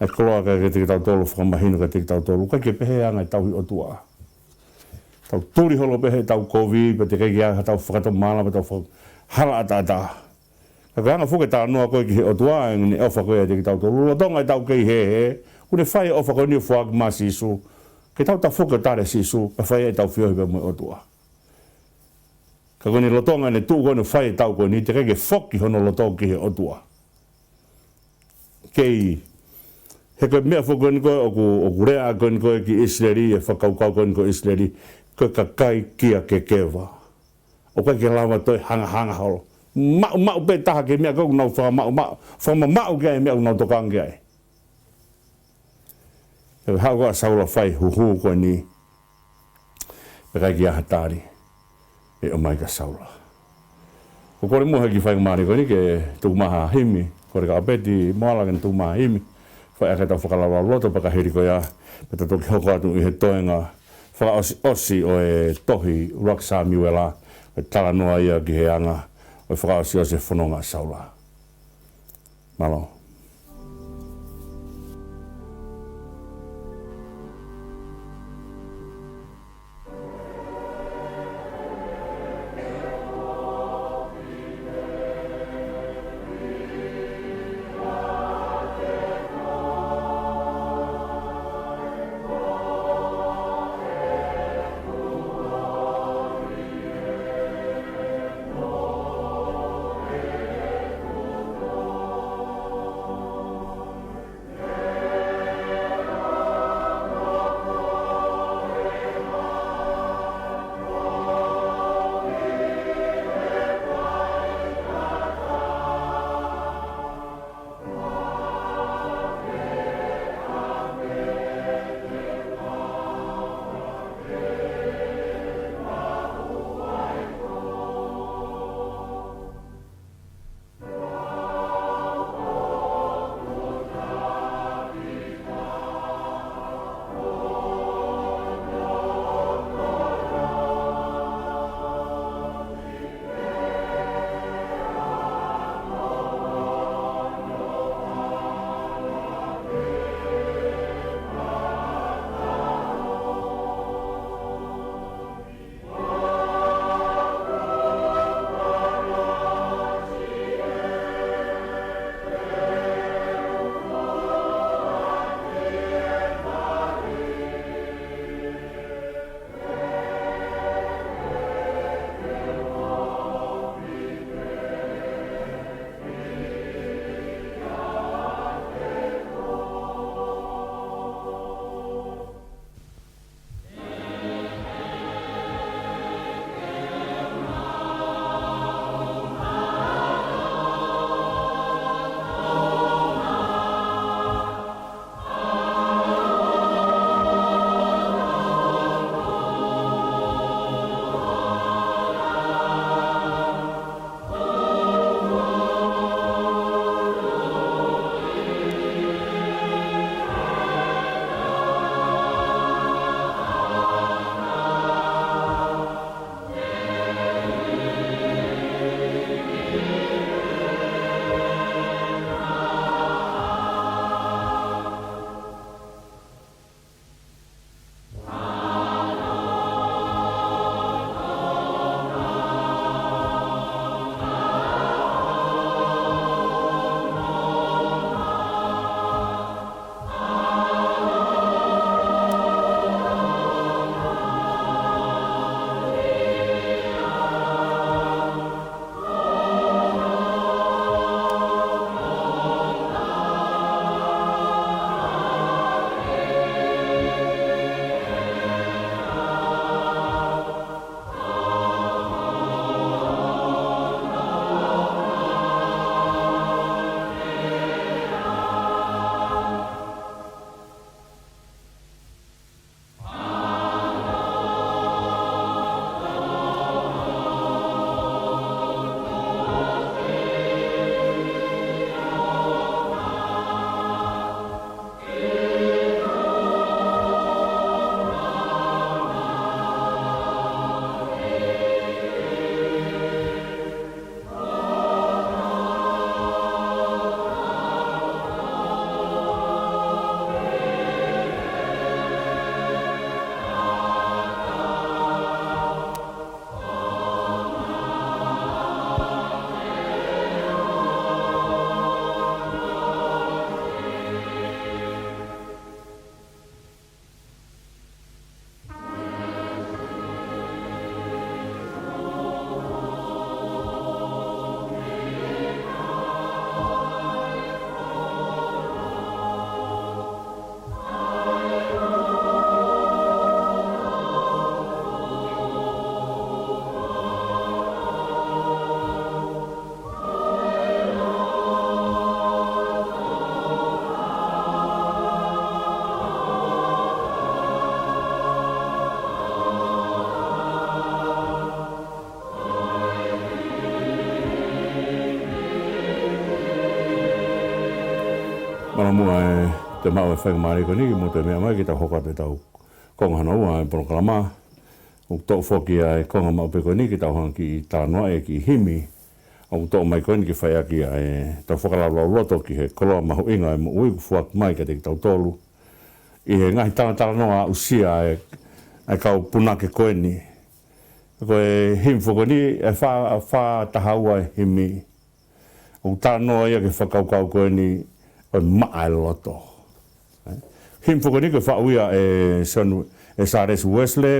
ʻa e koloa kiate kitautolu, fakamahino kiate kitautolu, ʻikai ke pehē ʻa e anga e tauhi ʻOtua. Tau tuli holo pē heʻetau kovi, pea teʻeki ai ke ʻi ai haʻatau fakatomala, pea tau faka-, hala ʻataʻatā. Ka ko e anga foki e talanoa ko ē ki he ʻOtua, ʻene ʻofa ko ē ʻiate kitautolu. Lolotonga ʻetau kei hēhē, kuo ne fai e ʻofa ko eni ʻo foaki mai ʻa Sīsū. Ke tau tafoki ʻo tali ʻa Sīsū, pea fai ai ʻetau feohi pea mo e ʻOtua. Ka ko ʻene lolotonga ʻene tuʻu ko eni ʻo fai e tau ko eni, teʻeki ai ke foki hono loto ki he ʻOtua. Kei, he ko e meʻa foki ko eni ko ē ʻoku, ʻoku lea ko eni ko ē ki ʻIsileli, e fakakaukau ko eni ko ē ʻIsileli, ko e kakai kia kekeva. ʻOku ʻikai ke lava toe hangahanga holo. Maʻu, maʻu pē taha ki he meʻa ko ē ʻoku nau fakamaʻu, maʻu, fakamamaʻu ki ai e meʻa ʻoku nau tokanga ki ai. Pea haʻu ko ē ʻa Saula ʻo fai e huhū ko eni. Pea ʻikai ke ʻi ai ha tali ʻe ʻomai kia Saula. ʻOku ou kole muʻa he kiʻi faingamālie ko eni ke tuku mai ha himi, kole kia ʻApeti Moala ke ne tuku mai ha himi. Fai ʻaki ʻetau fakalaulauloto pea ka hili ko ia, pea tau toki hoko atu ʻi he toenga fakaʻosiʻosi ʻo e tohi ʻUluaki Samiuela, ʻa e talanoa ia ki he anga ʻo e fakaʻosiʻosi e fononga ʻa Saula. Mālō. Hala muʻa e te maʻu e faingamālie ko eni ke mou toe meʻa mai ke tau hoko atu ʻetau konga hono ua e polokalama. ʻOku toʻo foki ʻa e konga maʻu pē ko eni ke tau hanga ʻo kiʻi talanoa e kiʻi himi ʻoku toʻo mai ko eni ke fai ʻaki ʻa ʻetau fakalaulauloto ki he koloa mahuʻinga e moʻui kuo foaki mai kiate kitautolu ʻi he ngaahi talatalanoa aʻusia e, e kau punake ko eni. Ko e himi foki ko eni, e fā, fā taha ua e himi. ʻOku talanoa ia ki he fakakaukau ko eni ʻo e maʻa e loto. Himi foki ko eni ko e faʻu ia ʻe Sione, ʻe Sālesi Uēsilē,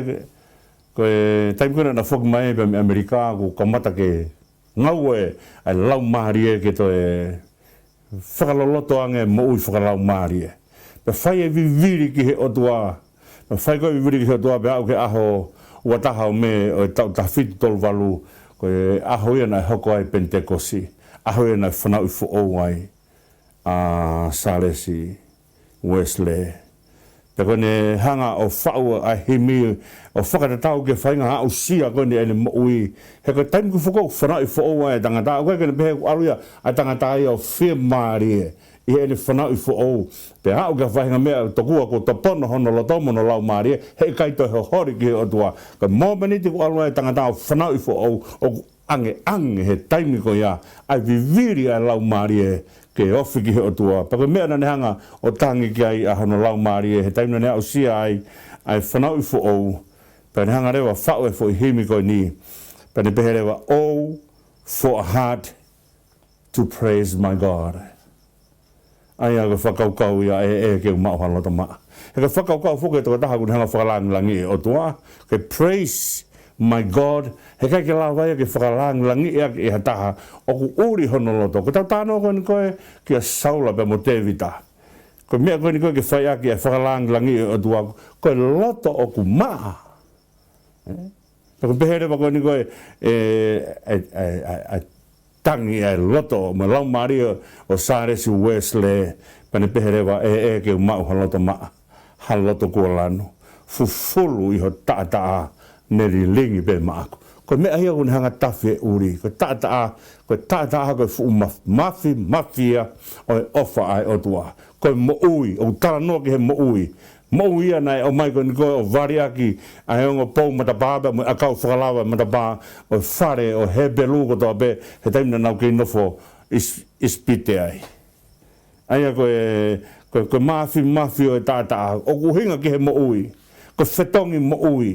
ko e taimi ko ena naʻa na foki mai pē mei ʻAmelika, kuo kamata ke ngaue ʻa e laumālie ke toe fakaloloto ange moʻui fakalaumālie. Pea fai e vivili ki he ʻOtua. Pea fai ko e vivili ki he ʻOtua pea aʻu ki he ʻaho ua taha ʻo Mē ʻo e taʻu taha fitu tolu valu, ko e ʻaho ia naʻe hoko ai Penitekosi. ʻAho ia naʻe fanauʻi foʻou ai ʻa Sālesi Uēsilē. Pea ko ʻene hanga ʻo faʻu ʻa e himi ʻo fakatatau ki he faʻahinga aʻusia ko eni ʻene moʻui. He ko e taimi ko ē foki ʻoku fanauʻi foʻou ai e tangata, ʻoku ʻikai ke ne pehē ʻoku ʻalu ia ʻa e tangata ia ʻo fiemālie ʻi heʻene fanauʻi foʻou. Pea aʻu ki ha faʻahinga meʻa tokua kuo topono hono loto mo hono laumālie, heʻikai toe holi ki he ʻOtua. Ko e mōmeniti kuo ʻalu ai e tangata ʻo fanauʻi foʻou, ʻoku ʻangeʻange he taimi ko ia ʻa e vivili ʻa e laumālie ke ofi ki he ʻOtua. Pea ko e meʻa naʻa ne hanga ʻo tangi ki ai ʻa hono laumālie he taimi naʻa ne aʻusia ai ʻa e fanauʻi foʻou. Pea ne hanga leva ʻo faʻu e foʻi himi ko eni. Pea ne pehē leva, "Oh, for a heart to praise my God." ʻA ia ko e fakakaukau ia, ʻe, ʻe ke u maʻu ha loto maʻa. He ko e fakakaukau foki e tokotaha ʻoku ne hanga ʻo fakalāngilangiʻi e ʻOtua, ke praise my God, heʻikai ke lava ia ke fakalāngilangiʻi ʻaki ʻe ha taha ʻoku ʻuli hono loto. Ko ʻetau talanoa ko eni ko ē kia Saula pea mo Tēvita. Ko e meʻa ko eni ko ē ke fai ʻaki e fakalāngilangiʻi e ʻOtua, ko e loto ʻoku maʻa. Ē? Pea ko e pehē leva ko eni ko ē, e, e, e, e, e tangi e loto mo e laumālie ʻo Sālesi Uēsilē, pea ne pehē leva, "ʻE, ʻe ke u maʻu ha loto maʻa, ha loto kuo lanu, fufulu ʻi ho taʻataʻa ne lilingi pē maʻaku." Ko e meʻa ia ʻoku ne hanga ʻo tafi e ʻuli, ko e taʻataʻa, ko e taʻataʻa ko e fuʻu maf-, mafimafi ia ʻo e ʻofa ʻa e ʻOtua. Ko e moʻui, ʻoku talanoa ki he moʻui. Moʻui ia naʻe ʻomai ko eni ko ē ʻo vali ʻaki ʻa e ongo pou matapā pea mo e ʻakau fakalava matapā ʻo e fale ʻo Hepelū kotoa pē he taimi naʻa nau kei nofo ʻIs-, ʻIsipite ai. ʻA ia ko e, ko e, ko e mafimafi ʻo e taʻataʻa, ʻoku ʻuhinga ki he moʻui, ko e fetongi moʻui.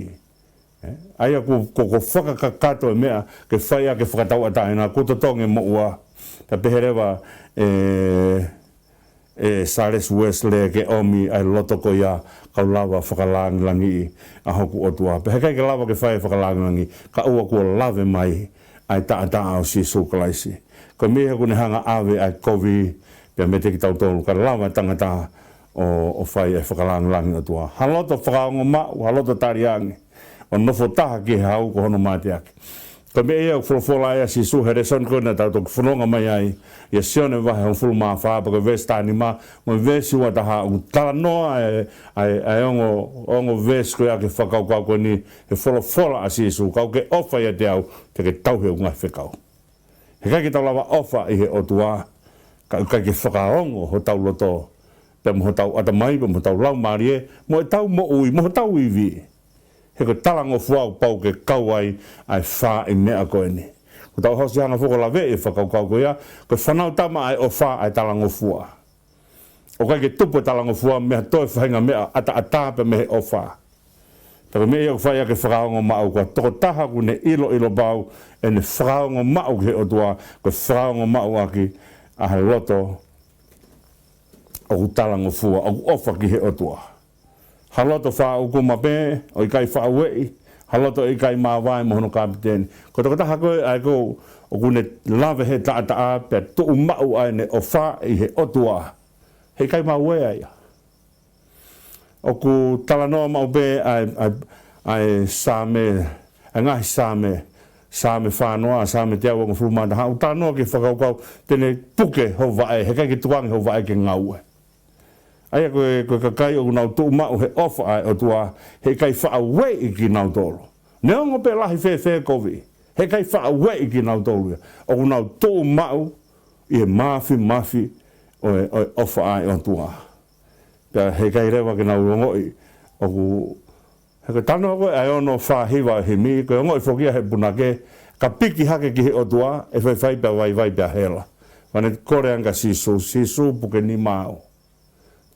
Ē? ʻA ia ko, ko, ko e fakakakato e meʻa ke fai ʻaki e fakatauʻatāina, kuo totongi e moʻua. Pea pehē leva ʻe, ʻe Sālesi Uēsilē ke ʻomi ʻa e loto ko ia, kau lava ʻo fakalāngilangiʻi ʻa hoku ʻOtua. Pea heʻikai ke lava ke fai e fakalāngilangiʻi kae ʻoua kuo lave mai ʻa e taʻataʻa ʻo Sīsū Kalaisi. Ko e meʻa ia ʻoku ne hanga ʻo ʻave ʻa e kovi pea meiate kitautolu, kae lava e tangata ʻo, ʻo fai e fakalāngilangiʻi ʻo e ʻOtua. Ha loto fakaongo maʻu, ha loto tali ange, ʻo nofo taha ki he hau ko hono mateaki. Ko e meʻa ia ʻoku folofola ai ʻa Sīsū he lēsoni ko ē naʻa tau toki fononga mai ai, ʻia Sione vahe hongofulu mā fā pea ko e veesi taha nima mo e veesi ua taha, ʻoku talanoa e, ʻa e, ʻa e ongo, ongo veesi ko ia ki he fakakaukau ko eni, he folofola ʻa Sīsū, "Kapau ʻoku ke ʻofa ʻiate au, te ke tauhi ʻeku ngaahi fekau." Heʻikai ke tau lava ʻofa ʻi he ʻOtua ka ʻoku ʻikai ke fakaongo hotau loto, pea mo hotau ʻatamai, pea mo hotau laumālie, mo ʻetau moʻui, mo hotau ivi. He ko e talangofua ʻoku pau ke kau ai ʻa e fā ʻi he meʻa ko eni. Kuo tau hanga ʻo hanga foki ʻo laveʻi e fakakaukau ko ia, ko e fānau tama ʻa e ʻofa ʻa e talangofua. ʻOku ʻikai ke tupu e talangofua mei ha toe faʻahinga meʻa ʻataʻatā pē mei he ʻofa. Pea ko e meʻa ia ʻoku fai ʻaki e fakaongo maʻu, ko e tokotaha ʻoku ne ʻiloʻilo pau ʻene fakaongo maʻu ki he ʻOtua, ko e fakaongo maʻu ʻaki ʻa e loto ʻoku talangofua, ʻoku ʻofa ki he ʻOtua. Ha loto fakaʻukuma pē, ʻo ʻikai fakaueʻi, ha loto ʻikai māvae mo hono kapiteni. Ko e tokotaha ko ē ʻa ē ko ē ʻoku ne lave he taʻataʻa pea tuʻu maʻu ʻa ʻene ʻofa ʻi he ʻOtua. Heʻikai maʻu ʻe ia ia. ʻOku talanoa maʻu pē ʻa e, ʻa e, ʻa e Saame, ʻa e ngaahi Saame, Saame fā noa, Saame teau hongofulu mā taha, ʻoku talanoa ki he fakakaukau te ne puke ho vaʻe, heʻikai ke tukuange ho vaʻe ke ngaue. ʻA ia ko e, ko e kakai ʻoku nau tuʻu maʻu he ʻofa ʻa e ʻOtua, heʻikai fakaueʻi kinautolu. Neongo pe lahi fēfē e kovi, heʻikai fakaueʻi kinautolu ia. ʻOku nau tuʻu maʻu ʻi he mafimafi ʻo e, ʻo e ʻofa ʻa e ʻOtua. Pea heʻikai leva ke nau ongoʻi, ʻoku, he ko e talanoa ko ē ʻa e ono fā hiva ʻo e himi, ko e ongoʻi foki ia ʻe he punake, ka piki hake ki he ʻOtua, ʻe faifai pea vaivai pea hela. Pea ne kole ange kia Sīsū, Sīsū puke nima au.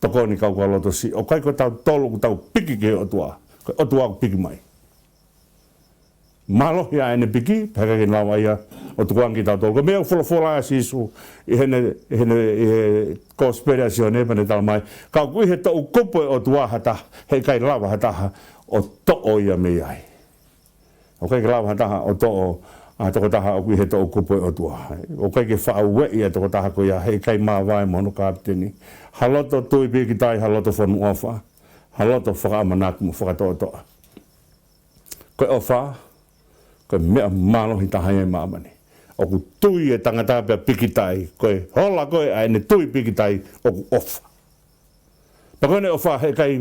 Tokoni kau ka loto siʻi, ʻoku ʻikai ko tautolu ʻoku tau piki ki he ʻOtua, ko e ʻOtua ʻoku piki mai. Mālohi ʻa ʻene piki, pea ʻikai ke lava ia ʻo tukuange kitautolu. Ko e meʻa ʻoku folofola ai ʻa Sīsū, ʻi heʻene, ʻi heʻene, ʻi he Kosipeli ʻa Sione pea ne talamai, ka ʻoku ʻi he toʻukupu ʻo e ʻOtua ha taha, heʻikai lava ha taha ʻo toʻo ia mei ai. ʻOku ʻikai ke lava ha taha ʻo toʻo, ʻa e tokotaha ʻoku ʻi he toʻukupu ʻo e ʻOtua. ʻOku ʻikai ke faʻa ueʻi ʻa e tokotaha ko ia, heʻikai māvae mo hono kapiteni. Ha loto tui pīkitai, ha loto fonu ʻofa, ha loto fakaʻamanaki mo fakatoʻotoʻa. Ko e ʻofa, ko e meʻa mālohi taha ia ʻi māmani. ʻOku tui e tangata pea pīkitai, ko e hola ko ē ʻa ʻene tui pīkitai, ʻoku ʻofa. Pea ko ʻene ʻofa, heʻikai,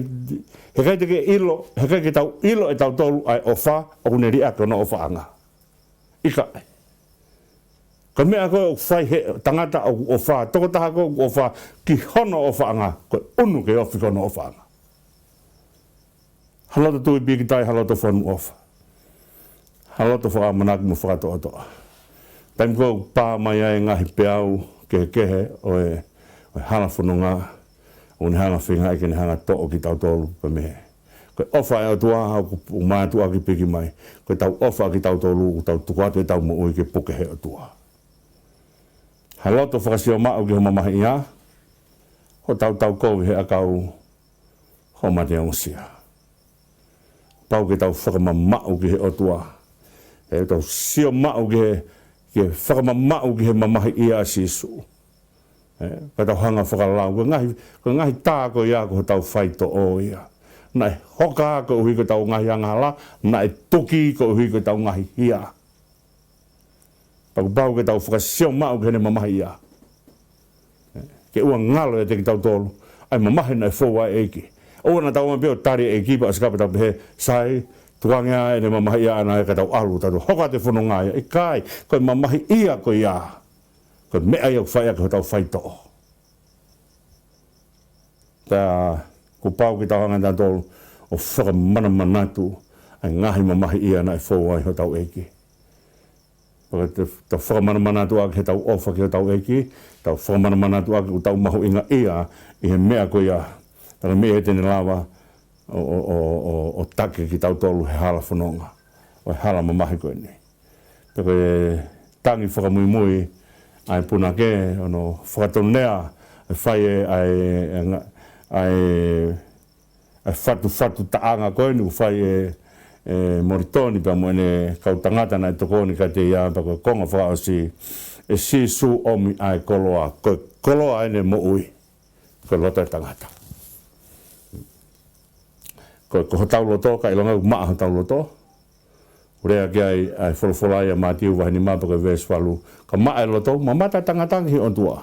heʻikai te ke ʻilo, heʻikai ke tau ʻilo ʻe tautolu ʻa e ʻofa, ʻoku ne liʻaki hono ʻofaʻanga. ʻIkai. Ko e meʻa ko ē ʻoku fai he tangata ʻoku ʻofa, tokotaha ko ē ʻoku ʻofa, ki hono ʻofaʻanga, ko e ʻunu ke ofi ko hono ʻofaʻanga. Ha loto tui pīkitai, ha loto fonu ʻofa. Ha loto fakaʻamanaki mo fakatoʻotoʻa. Taimi ko ē ʻoku pā mai ai e ngaahi peau kehekehe ʻo e, ʻo e hala fononga, ʻoku ne hanga feingaʻi ke ne hanga toʻo kitautolu pē mei he. Ko e ʻofa ʻa e ʻOtua ʻoku mātuʻaki piki mai. Ko ʻetau ʻofa kitautolu, ʻoku tau tuku atu ʻetau moʻui ke puke he ʻOtua. Ha loto fakasio maʻu ki ho mamahiʻia, hotau taukovi he ʻakau, ho mate ongosia. Pau ke tau fakamamaʻu ki he ʻOtua. ʻE tau sio maʻu ki he, ke fakamamaʻu ki he mamahiʻia ʻa Sīsū. ʻE, ka tau hanga fakalau, ko e ngaahi, ko e ngaahi tā ko ia ko hotau faitoʻo ia. Naʻe hoka koeʻuhi ko ʻetau ngaahi angahala, naʻe tuki koeʻuhi ko ʻetau ngaahi hia. Pea kuo pau ke tau fakasio maʻu ki heʻene mamahiʻia. Ke ʻoua ngalo ʻiate kitautolu ʻa e mamahi naʻe fou ai e ʻEiki. ʻOua naʻa tau ō mai pē ʻo tali e ʻEiki pea ʻosi kapau te tau pehē, sai, tukuange ʻa ʻene mamahiʻia ʻana ē ka tau ʻalu, tau hoko atu e fononga ia. ʻIkai, ko e mamahiʻia ko ia. Ko e meʻa ia ʻoku fai ʻaki hotau faitoʻo. Pea kuo pau ke tau hanga ʻe tautolu ʻo fakamanamanatu ʻa e ngaahi mamahiʻia naʻe fou ai hotau ʻEiki. Pea ke tau fakamanamanatu ʻaki heʻetau ʻofa ki hotau ʻEiki, tau fakamanamanatu ʻaki ʻoku tau mahuʻingaʻia ʻi he meʻa ko ia. Tau meʻa ia te ne lava ʻo, ʻo, ʻo, ʻo, ʻo taki kitautolu he hala fononga, ʻo e hala mamahi ko eni. Pea ko e tangi fakamuimui ʻa e punake, ʻo ne fakatonea, ʻe fai e, ʻa e, ʻa e nga-, ʻa e, ʻa e fatufatu taʻanga ko eni, ʻoku fai ʻe, ʻe Molitoni pea mo ʻene kau tangata naʻe tokoni kiate ia, pea ko e konga fakaʻosi, ʻe Sīsū ʻomi ʻa e koloa, ko e koloa ʻene moʻui, ko e loto ʻo e tangata. Ko, ko hotau loto, ka ʻilonga ʻoku maʻa hotau loto. ʻOku lea ki ai ʻa e folofola ʻia Mātiu vahe nima pea ko e veesi valu. Ka maʻa e loto, mamata e tangata ki he ʻOtua.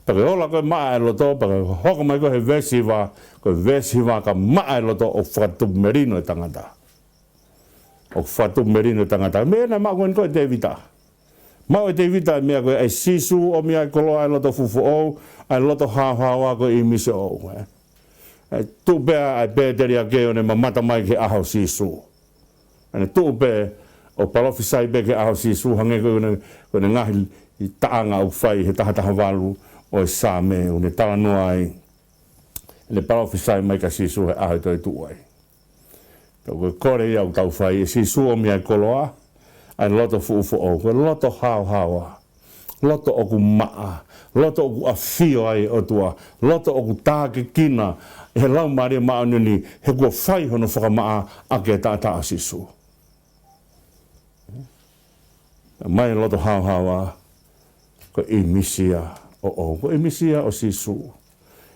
Pea ko e ola ko ē maʻa e loto, pea ko e hoko mai ko ē he veesi hiva, ko e veesi hiva ka maʻa e loto ʻoku fakatupu melino e tangata. ʻOku fakatupu melino e tangata. Meʻa naʻe maʻu ko eni ko ē ʻe Tēvita. Maʻu ʻe Tēvita e meʻa ko ē ʻa e Sīsū ʻomi ʻa e koloa ʻa e loto fuʻu foʻou, ʻa e loto haohaoa ko e ʻīmisi ʻoʻou, ē. ʻE tuʻu pē ʻa e Pēteli ʻaki ʻo ne mamata mai ki he ʻaho ʻo Sīsū. ʻE ne tuʻu pē ʻo palofisai pē ki he ʻaho ʻo Sīsū, hangē ko ʻene, ko ʻene ngaahi taʻanga ʻoku fai he taha taha valu ʻo e Saame, ʻo ne talanoa ai. ʻE ne palofisai mai kia Sīsū he ʻaho ʻe toe tuʻu ai. Pea ko e kole ia ʻoku tau fai, ʻe Sīsū ʻomi ʻa e koloa, ʻa e loto fuʻu foʻou, ko e loto haohaoa, loto ʻoku maʻa, loto ʻoku ʻafio ai e ʻOtua, loto ʻoku tākiekina ʻe he Laumālie Māʻoniʻoni, he kuo fai hono fakamaʻa ʻaki e taʻataʻa ʻo Sīsū. Mai loto haohaoa, ko e ʻīmisi ia ʻoʻou, ko e ʻīmisi ia ʻo Sīsū.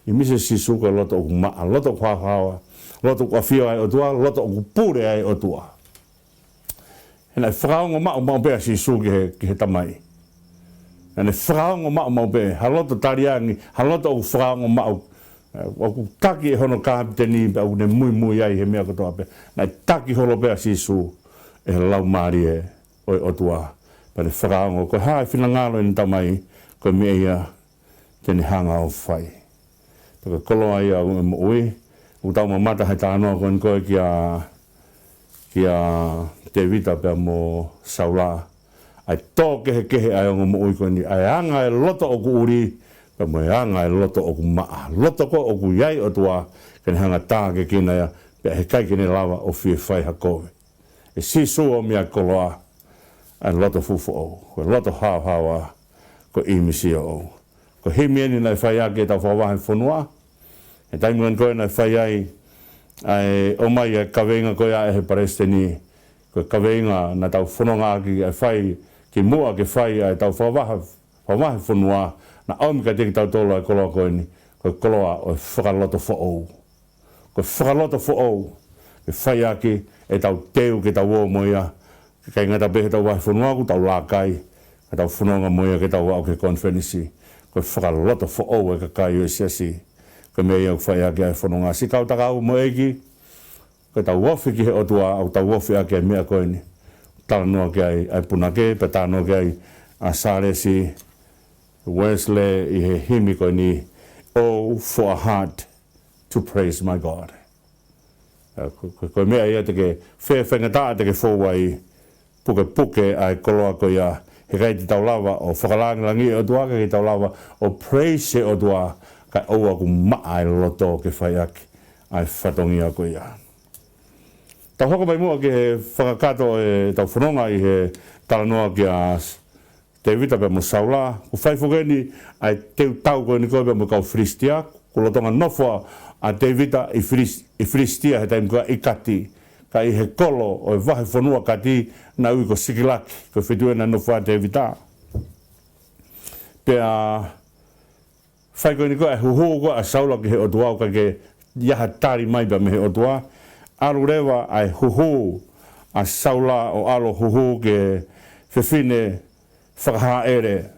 ʻĪmisi ʻo Sīsū ko e loto ʻoku maʻa, loto ʻoku haohaoa, loto ʻoku ʻafio ai e ʻOtua, loto ʻoku pule ai e ʻOtua. He naʻe fakaongo maʻu maʻu pē ʻa Sīsū ki he, ki he Tamai. Naʻa ne fakaongo maʻu maʻu pē, ha loto taliangi, ha loto ʻoku fakaongo maʻu, ē, ʻoku taki ʻe hono kapiteni, pea ʻoku ne muimui ai he meʻa kotoa pē. Naʻe taki holo pē ʻa Sīsū ʻe he Laumālie ʻo e ʻOtua. Pea ne fakaongo, ko e hā e finangalo ʻene Tamai, ko e meʻa ia te ne hanga ʻo fai. Pea ko e koloa ia ʻo e moʻui, ʻoku tau mamata he talanoa ko eni ko ē kia, kia Tēvita pea mo Saula. ʻA e tō kehekehe ʻa e ongo moʻui ko eni, ʻa e anga e loto ʻoku ʻuli, pea mo e anga e loto ʻoku maʻa. Loto ko ē ʻoku ʻi ai ʻOtua, ke ne hanga tākiekina ia, pea heʻikai ke ne lava ʻo fie fai ha kovi. ʻE Sīsū ʻomi ʻa e koloa, ʻa e loto fuʻu foʻou, ko e loto haohaoa, ko e ʻīmisi ʻoʻou. Ko e himi eni naʻe fai ʻaki ʻetau fakavahefonua, he taimi ko ē naʻe fai ai, ʻa e ʻomai ʻa e kaveinga ko ia ʻe he palesiteni, ko e kaveinga naʻa tau fononga ʻaki ʻa e fai, kimuʻa ke fai ʻa ʻetau fakavahe, fakavahefonua, naʻa ʻomi kiate kitautolu ʻa e koloa ko eni, ko e koloa ʻo e fakaloto foʻou. Ko e fakaloto foʻou, ke fai ʻaki ʻetau teu ke tau ō mo ia, ʻikai ngata pē heʻetau vahefonua ʻoku tau laka ai, ka tau fononga mo ia ke tau aʻu ki he konifelenisi. Ko e fakaloto foʻou ʻa e kakai ʻo e siasi, ko e meʻa ia ʻoku fai ʻaki ʻa e fononga. Siʻi kau takaua mo e ʻEiki, ke tau ofi ki he ʻOtua, ʻoku tau ofi ʻaki ʻa e meʻa ko eni. Talanoa ki ai ʻa e punake, pea talanoa ki ai ʻa Sālesi Uēsile ʻi he himi ko eni, "Oh, for a heart to praise my God." Ā, ko, ko, ko e meʻa ia te ke, fe, faingataʻa te ke fou ai, pukepuke ʻa e koloa ko ia, heʻikai te tau lava ʻo fakalāngilangiʻi ʻa e ʻOtua, heʻikai te tau lava ʻo praise ʻa e ʻOtua, kae ʻoua kuo maʻa ʻa e loto ke fai ʻaki ʻa e fatongia ko ia. Tau hoko mai muʻa ki he fakakakato ʻetau fononga ʻi he talanoa kia Tēvita pea mo Saula, ʻoku fai foki eni ʻa e teuteu ko eni ko ē pea mo e kau Filisitia, kuo lolotonga nofo ʻa Tēvita ʻi Filis-, ʻi Filisitia he taimi ko ē ʻi Kati, ka ʻi he kolo ʻo e vahefonua Kati naʻe ui ko Sikilaki, ko e feituʻu ia naʻe nofo ai ʻa Tēvita. Pea fai ko eni ko ē ʻa e huhū ko ē ʻa Saula ki he ʻOtua ʻoku ʻikai ke ʻi ai ha tali mai pea mei he ʻOtua. ʻAlu leva ʻa e huhū ʻa Saula ʻo ʻalu huhū ki he fefine fakahaʻele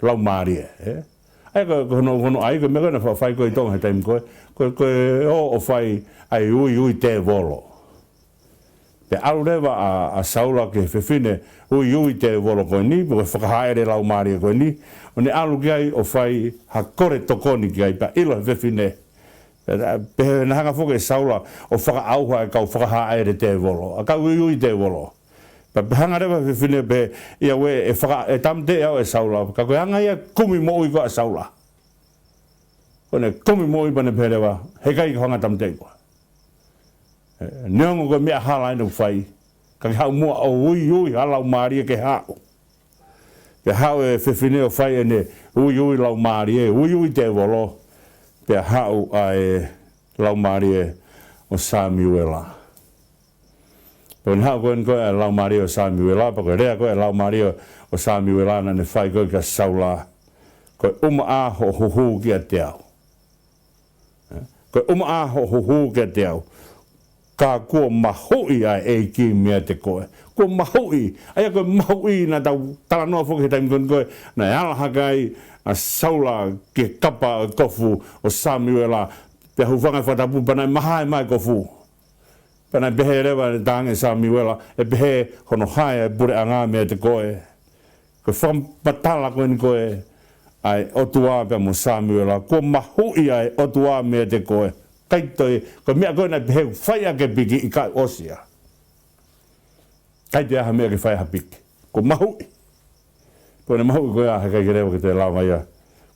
laumālie, ē? ʻA ia ko, ko hono, hono ʻai ko e meʻa ko ē naʻe fa-, fai ko ē ʻi Tonga he taimi ko ē, ko, ko e ō ʻo fai ʻa e uiui tēvolo. Pea ʻalu leva ʻa, ʻa Saula ki he fefine uiui tēvolo ko eni, pe ko e fakahaʻele laumālie ko eni, ʻo ne ʻalu ki ai ʻo fai ha kole tokoni ki ai, pea ʻilo ʻe he fefine. Pea, pea naʻe hanga foki ʻe Saula ʻo fakaʻauha ʻa e kau fakahaʻele tēvolo, ʻa e kau uiui tēvolo. Pea, pea hanga leva ʻe he fefine pē ia ʻe, ʻe faka-, ʻe tāmateʻi au ʻe Saula, ka ko e anga ia e kumi moʻui ko ē ʻa Saula. Ko ʻene kumi moʻui pea ne pehē leva, heʻikai ke u hanga ʻo tāmateʻi koe. Ē, neongo ko e meʻa hala eni ʻoku fai, ka ke haʻu muʻa ʻo uiui ha laumālie ke haʻu. Pea haʻu e fefine ʻo fai ʻene uiui laumālie, uiui tēvolo, pea haʻu ʻa e laumālie ʻo Samiuela. Pea ko ʻene haʻu ko eni ko ē ʻa e laumālie ʻo Samiuela, pea ko e lea ko ē ʻa e laumālie ʻo Samiuela naʻa ne fai ko ē kia Saula, ko e ʻumaʻā hoʻo huhū kiate au. Ē? Ko e ʻumaʻā hoʻo huhū kiate au. Ka kuo mahuʻi ʻa e ʻEiki meiate koe. Kuo mahuʻi. ʻA ia ko e mahuʻi naʻa tau talanoa foki he taimi ko eni ko ē naʻe ala hake ai ʻa Saula ki he kapa ʻo e kofu ʻo Samiuela. Pea hūfanga he fakatapu pea naʻe mahae mai e kofu. Pea naʻe pehē leva ʻe he tangata ʻe Samiuela, ʻe pehē hono hae ʻa e puleʻanga meiate koe. Ko e fakamatala ko eni ko ē ʻa e ʻOtua pea mo Samiuela, kuo mahuʻi ʻa e ʻOtua meiate koe. ʻIkai toe, ko e meʻa ko ē naʻe pehē fai ʻaki e piki ʻikai ʻosi ia. ʻIkai toe ʻi ai ha meʻa ke fai ai ha piki. Kuo mahuʻi. Pea ko ʻene mahuʻi ko ia heʻikai ke lava ke toe lava ia.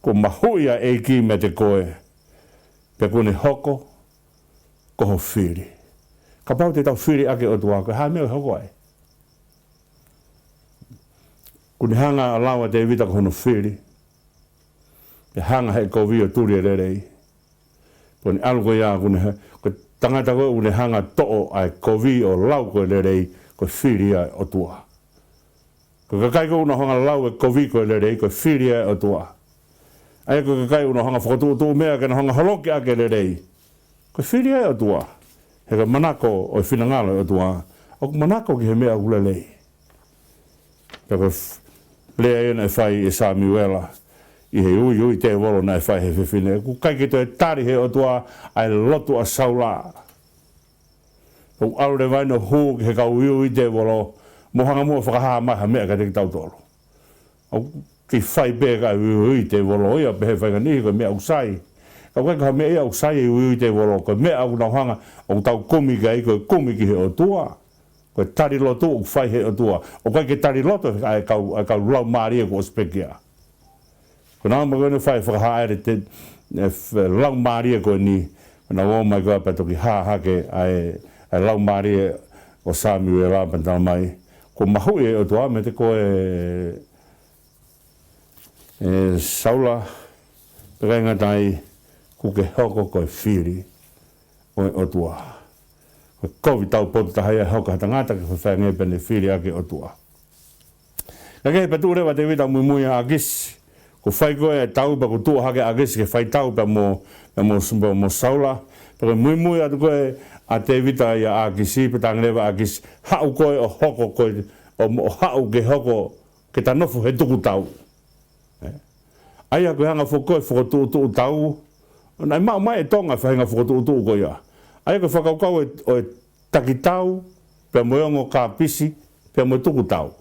Kuo mahuʻi ʻa e ʻEiki meiate koe. Pea kuo ne hoko ko ho fili. Kapau te tau fili ʻaki e ʻOtua, ko e hā e meʻa ʻe hoko ai? Kuo ne hanga ʻo lau ʻa Tēvita ko hono fili. Pea hanga ʻe he kovi ʻo tuli e lelei. Pea ko ʻene ʻalu ko ia, ko ʻene ha-, ko e tangata ko ē ʻoku ne hanga ʻo toʻo ʻa e kovi ʻo lau ko e lelei, ko e fili ia ʻo e ʻOtua. Ko e kakai ko ē ʻoku nau hanga ʻo lau e kovi ko e lelei, ko e fili ia ʻo e ʻOtua. ʻA ia ko e kakai ʻoku nau hanga ʻo fokotuʻutuʻu meʻa ke nau hanga ʻo holoki ʻaki e lelei, ko e fili ia ʻo e ʻOtua. He ko e manako ʻo e finangalo ʻo e ʻOtua, ʻoku manako ki he meʻa ʻoku lelei. Pea ko e f-, lea ia naʻe fai ʻe Samiuela ʻi he uiui tēvolo naʻe fai ʻe he fefine. ʻOku ʻikai ke toe tali ʻe he ʻOtua ʻa e lotu ʻa Saula. ʻOku ʻalu leva ʻo hū ki he kau uiui tēvolo, mou hanga muʻa ʻo fakahā mai ha meʻa kiate kitautolu. ʻOku Ke fai pē ka uiui tēvolo ia, pehē fai ngani ko e meʻa ʻoku sai. Ka ʻoku ʻikai ko ha meʻa ia ʻoku sai e uiui tēvolo, ko e meʻa ʻoku nau hanga ʻo tau kumi ki ai ko e kumi ki he ʻOtua. Ko e tali lotu ʻoku fai he ʻOtua. ʻOku ʻikai ke tali lotu ʻa e kau, ʻa e kau laumālie kuo ʻosi pekia. Ko e nau ma ko ene fai fakahā ʻa e te, e f-, laumālie ko eni. Ko e nau ō mai ko ē pea toki hā hake ʻa e, ʻa e laumālie ʻo Samiuela pea tala mai. Kuo mahuʻi e ʻOtua meiate koe ʻe Saula, pea ʻikai ngata ai, kuo ke hoko ko e fili ʻo e ʻOtua. Ko e kovi taupotu taha ia ʻe hoko ʻe ha tangata ke fai ange pea ne fili ʻaki e ʻOtua. Ka ke pea tuʻu leva ʻa Tēvita muimui ʻa ʻAkisi, kuo fai ko ē ʻa e tau pea kuo tuʻu hake ʻa ʻAkisi ke fai tau pea mo, pea mo, pea mo Saula, pea ko e muimui atu ko ē ʻa Tēvita ʻia ʻAkisi, pea talaange leva ʻe ʻAkisi, haʻu koe ʻo hoko koe, ʻo, ʻo haʻu ke hoko ke ta nofo he tukutau. ʻE? ʻA ia ko e anga foki ko ē fokotuʻutuʻu tau, naʻe maʻu mai ʻe Tonga e faʻahinga fokotuʻutuʻu ko ia. ʻA ia ko e fakakaukau ʻo e, ʻo e takitau, pea mo e ongo kāpisi, pea mo e tukutau.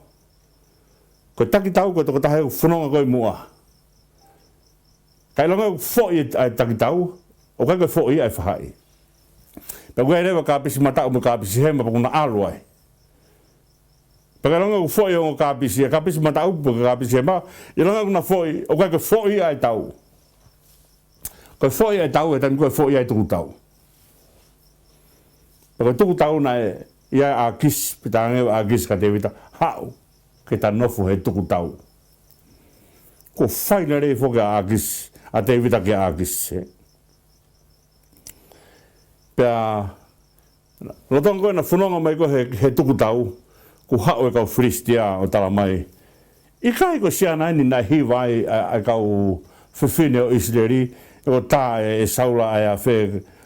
Ko e takitau ko e tokotaha ʻoku fononga ko ē muʻa. Ka ʻilonga ʻoku foʻi e, ʻa e takitau, ʻoku ʻikai ko e foʻi ʻa e faʻahi. Pea ʻoku ʻi ai leva kāpisi mataʻu mo kāpisi hema pea ʻoku na ʻalu ai. Pea ka ʻilonga ʻoku foʻi e ongo kāpisi, ʻa e kāpisi mataʻu pe kāpisi hema, ʻilonga ʻoku na foʻi, ʻoku ʻikai ko e foʻi ʻa e tau. Ko e foʻi ʻa e tau, he taimi ko ē foʻi ʻa e tukutau. Pea ko e tukutau naʻe ʻia ʻAkisi, pea talaange ʻe ʻAkisi kia Tēvita, haʻu, ke ta nofo he tukutau. Kuo fai lelei foki ʻa ʻAkisi, ʻa Tēvita kia ʻAkisi, ē. Pea, lolotonga ko ē naʻa na fononga mai ko ē he, he tukutau, kuo haʻu e kau Filisitia ʻo tala mai, ʻikai ko siana eni naʻe hiva ai ʻa, ʻa e kau fefine ʻo ʻIsileli, ʻo tā ʻe, ʻe Saula ʻa e afe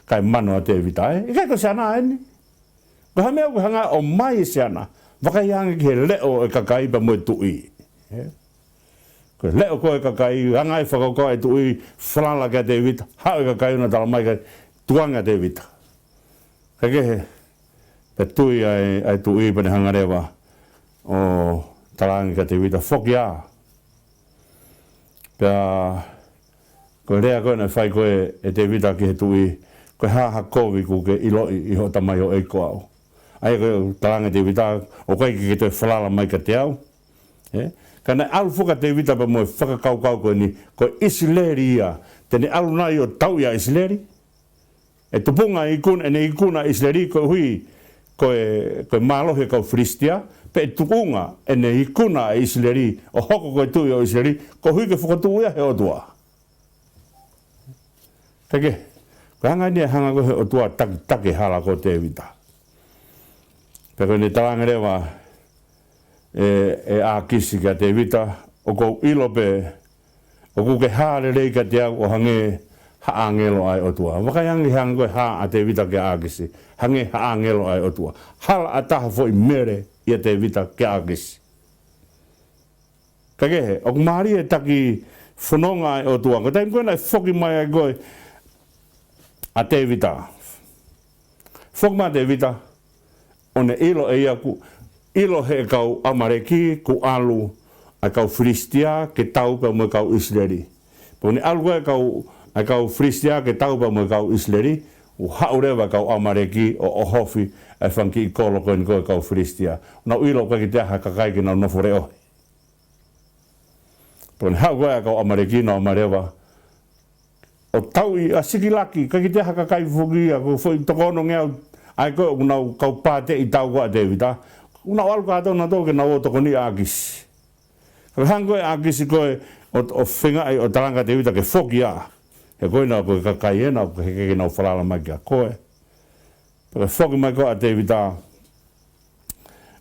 kae mano ʻa Tēvita, ē? ʻIkai ko siana eni. Ko e hā e meʻa ʻoku hanga ʻo ʻomai ʻe siana, vakai ange ki he leʻo ʻo e kakai pea mo e tuʻi. Ē? Ko e leʻo ko ē ʻo e kakai, hanga ʻe he fakakaukau ʻa e tuʻi, falala kia Tēvita, haʻu e kakai ʻo na tala mai kae tukuange ʻa Tēvita. Kae kehe, pea tui ʻa e, ʻa e tuʻi pea ne hanga leva ʻo talaange kia Tēvita, foki ā. Pea, ko e lea ko ē naʻe fai ko ē ʻe Tēvita ki he tuʻi, ko e hā ha kovi ʻoku ke ʻiloʻi ʻi hoʻo tamaioʻeiki ko au. ʻA ia ko e talaange ʻe Tēvita, ʻoku ʻikai ke ke toe falala mai kiate au. Ē? Ka naʻe ʻalu foki ʻa Tēvita pea mo e fakakaukau ko eni, ko ʻIsileli ia, te ne ʻalu nai ʻo tauʻi ʻa ʻIsileli? ʻE tupunga ikuna, ʻene ikuna ʻa ʻIsileli koeʻuhi ko e, ko e mālohi ʻa e kau Filisitia, pe ʻe tupunga ʻene ikuna ʻa ʻIsileli, ʻo hoko ko e tuʻi ʻo ʻIsileli, koeʻuhi ke fokotuʻu ia he ʻOtua. Kae kehe, ko e anga eni e hanga ko ē he ʻOtua ʻo takitaki e hala ko ē ʻo Tēvita. Pea ko ʻene talaange leva ʻe, ʻe ʻAkisi kia Tēvita, ʻoku ou ʻilo pē, ʻoku ke hā lelei kiate au ʻo hangē ha ʻāngelo ʻa e ʻOtua. Vakai ange ki he anga ko ē e hā ʻa Tēvita kia ʻAkisi, hangē ha ʻāngelo ʻa e ʻOtua. Hala ʻatā ha foʻi mele ʻia Tēvita kia ʻAkisi. Kae kehe, ʻoku mālie e taki fononga ʻa e ʻOtua. Ko e taimi ko ē naʻe foki mai ai ko ē ʻa Tēvita. Foki mai ʻa Tēvita, ʻo ne ʻilo ʻe ia kuo, ʻilo ʻe he kau ʻAmaleki kuo ʻalu ʻa e kau Filisitia ke tau pea mo e kau ʻIsileli. Pea ʻo ne ʻalu ko ē ʻa e kau, ʻa e kau Filisitia ke tau pea mo e kau ʻIsileli, ʻo haʻu leva e kau ʻAmaleki ʻo ʻohofi ʻa e fanga kiʻi kolo ko eni ko ē ʻo e kau Filisitia. Nau ʻilo ʻoku ʻikai ke toe ʻi ai ha kakai ke nau nofo leʻohi. Pea ʻo ne haʻu ko ē ʻa e kau ʻAmaleki, nau ō mai leva ʻo tauʻi ʻa Sikilaki, ʻikai ke toe ʻi ai ha kakai foki ia, ko e foʻi toko onongeau ʻa ē ko ē ʻoku nau kau pāteʻi tau ko ē ʻa Tēvita. ʻOku nau ʻalu kātoa nautolu ke nau ō ʻo tokoniʻi ʻa ʻAkisi. Ka hanga ko ē ʻe ʻAkisi ko ē ʻo, ʻo feingaʻi ʻo talaange kia Tēvita ke foki ā. He ko ena ko e kakai ena, ʻoku ʻikai ke nau falala mai kia koe. Pea ko e foki mai ko ē ʻa Tēvita,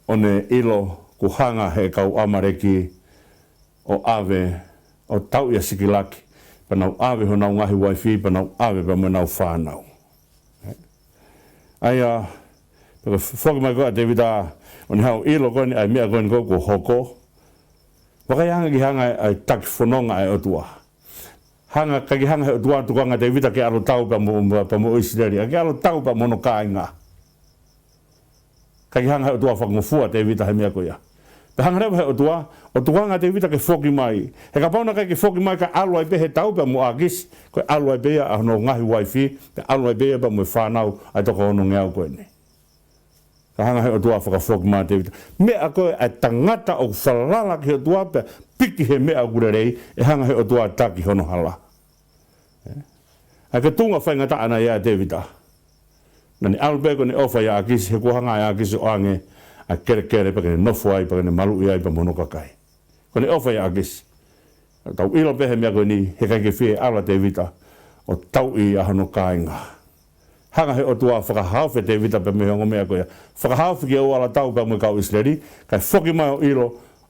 ʻo ne ʻilo kuo hanga ʻe he kau ʻAmaleki ʻo ʻave, ʻo tauʻi ʻa Sikilaki, pea nau ʻave honau ngaahi uaifi, pea nau ʻave pea mo ʻenau fānau. ʻA ia, pea ko e foki mai ko ē ʻa Tēvita, ʻo ne haʻu ʻo ʻilo ko eni ʻa e meʻa ko eni ko ē kuo hoko. Vakai ange ki he anga ʻa e taki fononga ʻa e ʻOtua. Hanga, ʻikai ke hanga ʻe he ʻOtua ʻo tukuange ʻa Tēvita ke ʻalu ʻo tau pea mo, pea mo ʻIsileli, ʻa ia ke ʻalu ʻo tau pea mo hono kāinga. ʻIkai ke hanga ʻe he ʻOtua ʻo fakangofua ʻa Tēvita he meʻa ko ia. Pea hanga leva he ʻOtua, ʻo tukuange ʻa Tēvita ke foki mai. He kapau naʻe ʻikai ke foki mai kae ʻalu ai pē he tau pea mo ʻAkisi, ko e ʻalu ai pē ia ʻa hono ngaahi uaifi, pea ʻalu ai pē ia pea mo e fānau ʻa e toko onongeau ko eni. Ka hanga he ʻOtua ʻo fakafoki mai ʻa Tēvita. Meʻa ko ē ʻa e tangata ʻoku falala ki he ʻOtua pea piki he meʻa ʻoku lelei, ʻe hanga he ʻOtua ʻo taki hono hala. ʻA e ke tunga faingataʻa naʻe ʻi ai ʻa Tēvita. Naʻa ne ʻalu pē ko ʻene ʻofa ʻia ʻAkisi, he kuo hanga ʻe ʻAkisi ʻo ʻoange ʻa e kelekele pea ke ne nofo ai, pea ke ne maluʻi ai pea mo hono kakai. Ko ʻene ʻofa ʻia ʻAkisi. Tau ʻilo pē he meʻa ko eni, he ʻikai ke fie ʻalu ʻa Tēvita ʻo tauʻi ʻa hono kāinga. Hanga he ʻOtua ʻo fakahaofi ʻa Tēvita pea mei he ongo meʻa ko ia. Fakahaofi ke ʻalu ʻo tau pea mo e kau ʻIsileli, kae foki mai ʻo ʻilo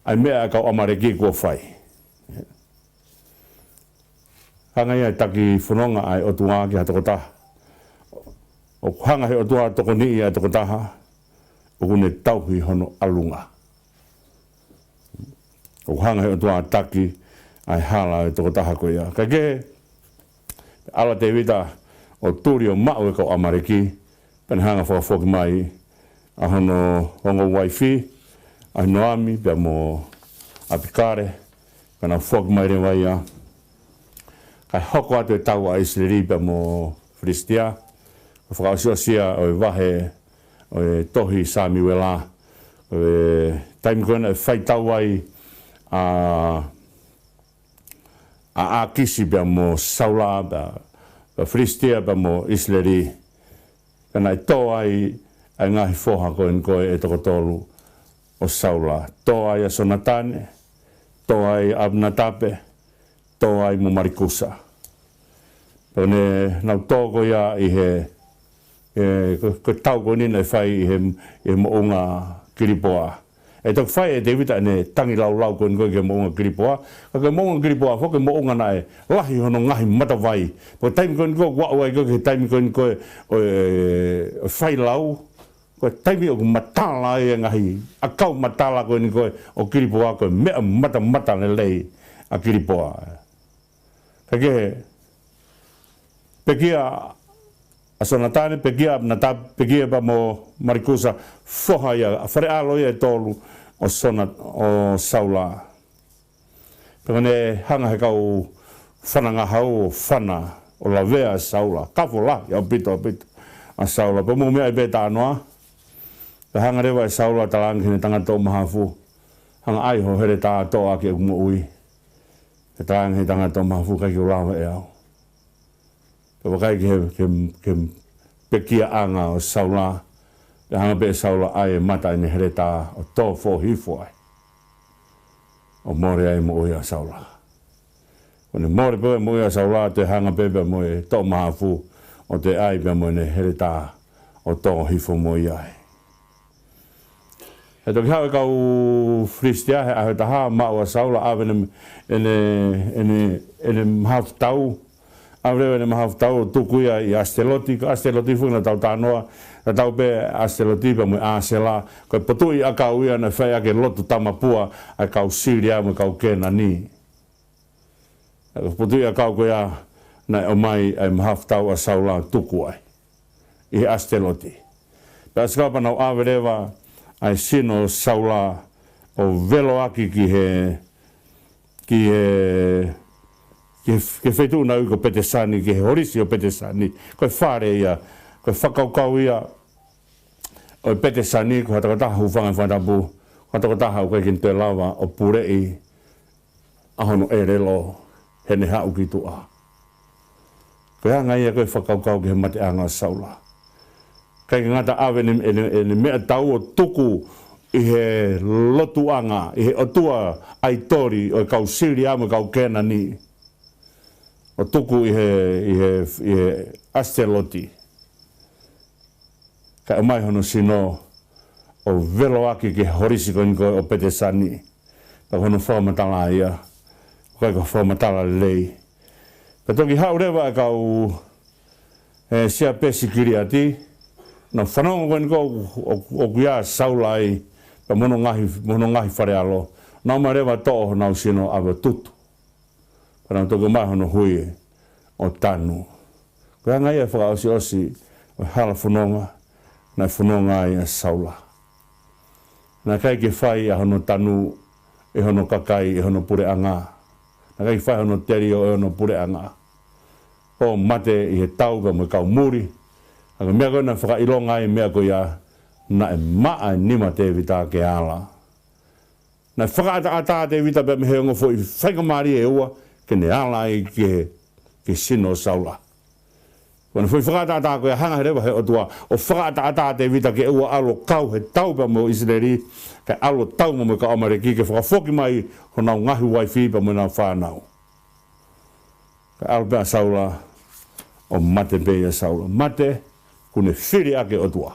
ʻa e meʻa ʻa e kau ʻAmaleki kuo fai. Hanga ia ʻe taki fononga ʻa e ʻOtua ki ha tokotaha. ʻOku hanga he ʻOtua ʻo tokoniʻi ʻa e tokotaha ʻoku ne tauhi hono ʻalunga. ʻOku hanga he ʻOtua ʻo taki ʻa e hala ʻo e tokotaha ko ia. Kae kehe, ʻalu ʻa Tēvita ʻo tuli ʻo maʻu e kau ʻAmaleki, pea ne hanga ʻo fakafoki mai ʻa hono ongo uaifi, ʻa Ahinoami pea mo ʻApikale, pea nau foki mai leva ia. Kae hoko atu e tau ʻa ʻIsileli pea mo Filisitia, ko e fakaʻosiʻosi ia ʻo e vahe ʻo e tohi Samiuela, ʻo e taimi ko ē naʻe fai tau ai ʻa ʻa ʻAkisi pea mo Saula pea, pea Filisitia pea mo ʻIsileli. Ka naʻe tō ai ʻa e ngaahi foha ko eni ko ē ʻe toko tolu ʻo Saula. Tō ai ʻa Sonatane, tō ai ʻa ʻApinatape, tō ai mo Malikusa. Pea ne nau tō ko ia ʻi he ʻE, ko, ko e tau ko eni naʻe fai ʻi he, ʻi he moʻunga Kilipoa. ʻE toki fai ʻe Tēvita ʻene tangi laulau ko eni ko ē ki he moʻunga Kilipoa. Ka ko e moʻunga Kilipoa foki ko e moʻunga naʻe lahi hono ngaahi matavai. Ko e taimi ko eni ko ē ʻoku aʻu ai ko ē ki he taimi ko eni ko ē ʻo e, ʻo e failau. Ko e taimi ʻoku matala ai e ngaahi ʻakau matala ko eni ko ē ʻo Kilipoa, ko e meʻa matamatalelei ʻa Kilipoa. Kae kehe, pekia ʻa Sonatane, pekia ʻa ʻApinatape, pekia pea mo Malikusa, foha ia, faleʻalo ia ʻe tolu ʻo Sona, ʻo Saula. Pea ko ʻene hanga he kau fana ngahau ʻo fana, ʻo lavea ʻa Saula, kafo lahi ʻaupito, ʻaupito ʻa Saula. Pea mou meaʻi pē talanoa, pea hanga leva ʻe Saula ʻo talaange ki heʻene tangata toʻo mahafu, hanga ʻai ho heletā ʻo toʻo ʻaki ʻeku moʻui. Pea talaange he tangata toʻo mahafu, ʻikai ke u lava ʻe au. Pea vakai ki he, ki he, ki he pekiaʻanga ʻo Saula, pea hanga pē ʻe Saula ʻo ʻai e mata ʻene heletā ʻo tō foʻohifo ai. ʻO mole ai e moʻui ʻa Saula. Ko ʻene mole pē e moʻui ʻa Saula, toe hanga pē pea mo e toʻo mahafu ʻo toe ʻai pea mo ʻene heletā ʻo tō hifo mo ia ai. He toki haʻu e kau Filisitia he ʻaho ʻe taha, maʻu ʻa Saula, ʻave ʻene, ʻene, ʻene, ʻene mahafu tau. ʻAve leva ʻene mahafu tau ʻo tuku ia ʻi ʻAsiteloti, ko ʻAsiteloti foki naʻa tau talanoa, naʻa tau pehē ʻAsiteloti pea mo e ʻĀsela, ko e potuʻi ʻakau ia naʻe fai ʻaki e lotu tamapua ʻa e kau Sīlia mo e kau Kēnani. Ko e potuʻi ʻakau ko ia naʻe ʻomai ʻa e mahafu tau ʻa Saula ʻo tuku ai ʻi he ʻAsiteloti. Pea ʻosi ko ia pea nau ʻave leva ʻa e sino ʻo Saula ʻo veloʻaki ki he, ki he, ki he, ki he feituʻu naʻe ui ko Petesani, ki he holisi ʻo Petesani. Ko e fale ia, ko e fakakaukau ia ʻo e Petesani, ko ha tokotaha hūfanga he fakatapu, ko ha tokotaha ʻoku ʻikai ke ne toe lava ʻo puleʻi ʻa hono ʻelelo heʻene haʻu ki tuʻa. Ko e anga ia ko ē e fakakaukau ki he mateʻanga ʻo Saula. ʻIkai ke ngata, ʻave ʻene, ʻene, ʻene meʻatau ʻo tuku ʻi he lotuʻanga, ʻi he ʻotua ʻaitoli ʻo e kau Sīlia mo e kau Kēnani. ʻO tuku ʻi he, ʻi he, ʻi he ʻAsiteloti. Kae ʻomai hono sino ʻo veloʻaki ki he holisi ko eni ko ē ʻo Petesani. Pea ko hono fakamatala ia, ʻoku ʻikai ko ha fakamatala lelei. Pea toki haʻu leva e kau, e, Siapesi Kiliati, nau fanongo ko eni ko ē ʻoku, ʻoku, ʻoku ʻi ai ʻa Saula ai, pea mo hono ngaahi, mo hono ngaahi faleʻalo. Nau ō mai leva ʻo toʻo honau sino ʻave ʻo tutu. Pea nau toki ʻomai hono hui ʻo tanu. Ko e anga ia e fakaʻosiʻosi ʻo e hala fononga naʻe fononga ai ʻa Saula. Naʻe ʻikai ke fai ʻa hono tanu ʻe hono kakai, ʻe hono puleʻanga. Naʻe ʻikai ke fai hono telio ʻe hono puleʻanga. ʻO mate ʻi he tau pea mo e kau muli. ʻA e meʻa ko ē naʻe fakaʻilonga ai e meʻa ko ia, naʻe maʻa e nima ʻo Tēvita ke ala. Naʻe fakaʻataʻatā ʻa Tēvita pea mei he ongo foʻi faingamālie ʻe ua ke ne ala ai ki he, ki he sino ʻo Saula. Ko ʻene foʻi fakaʻataʻatā ko ia, hanga he leva he ʻOtua ʻo fakaʻataʻatā ʻa Tēvita ke ʻoua ʻe ʻalu ʻo kau he tau pea mo ʻIsileli, kae ʻalu ʻo tau mo e kau ʻAmaleki ke fakafoki mai honau ngaahi uaifi pea mo ʻenau fānau. Kae ʻalu pē ʻa Saula ʻo mate pē ʻa Saula. Mate kuo ne fili ʻaki e ʻOtua.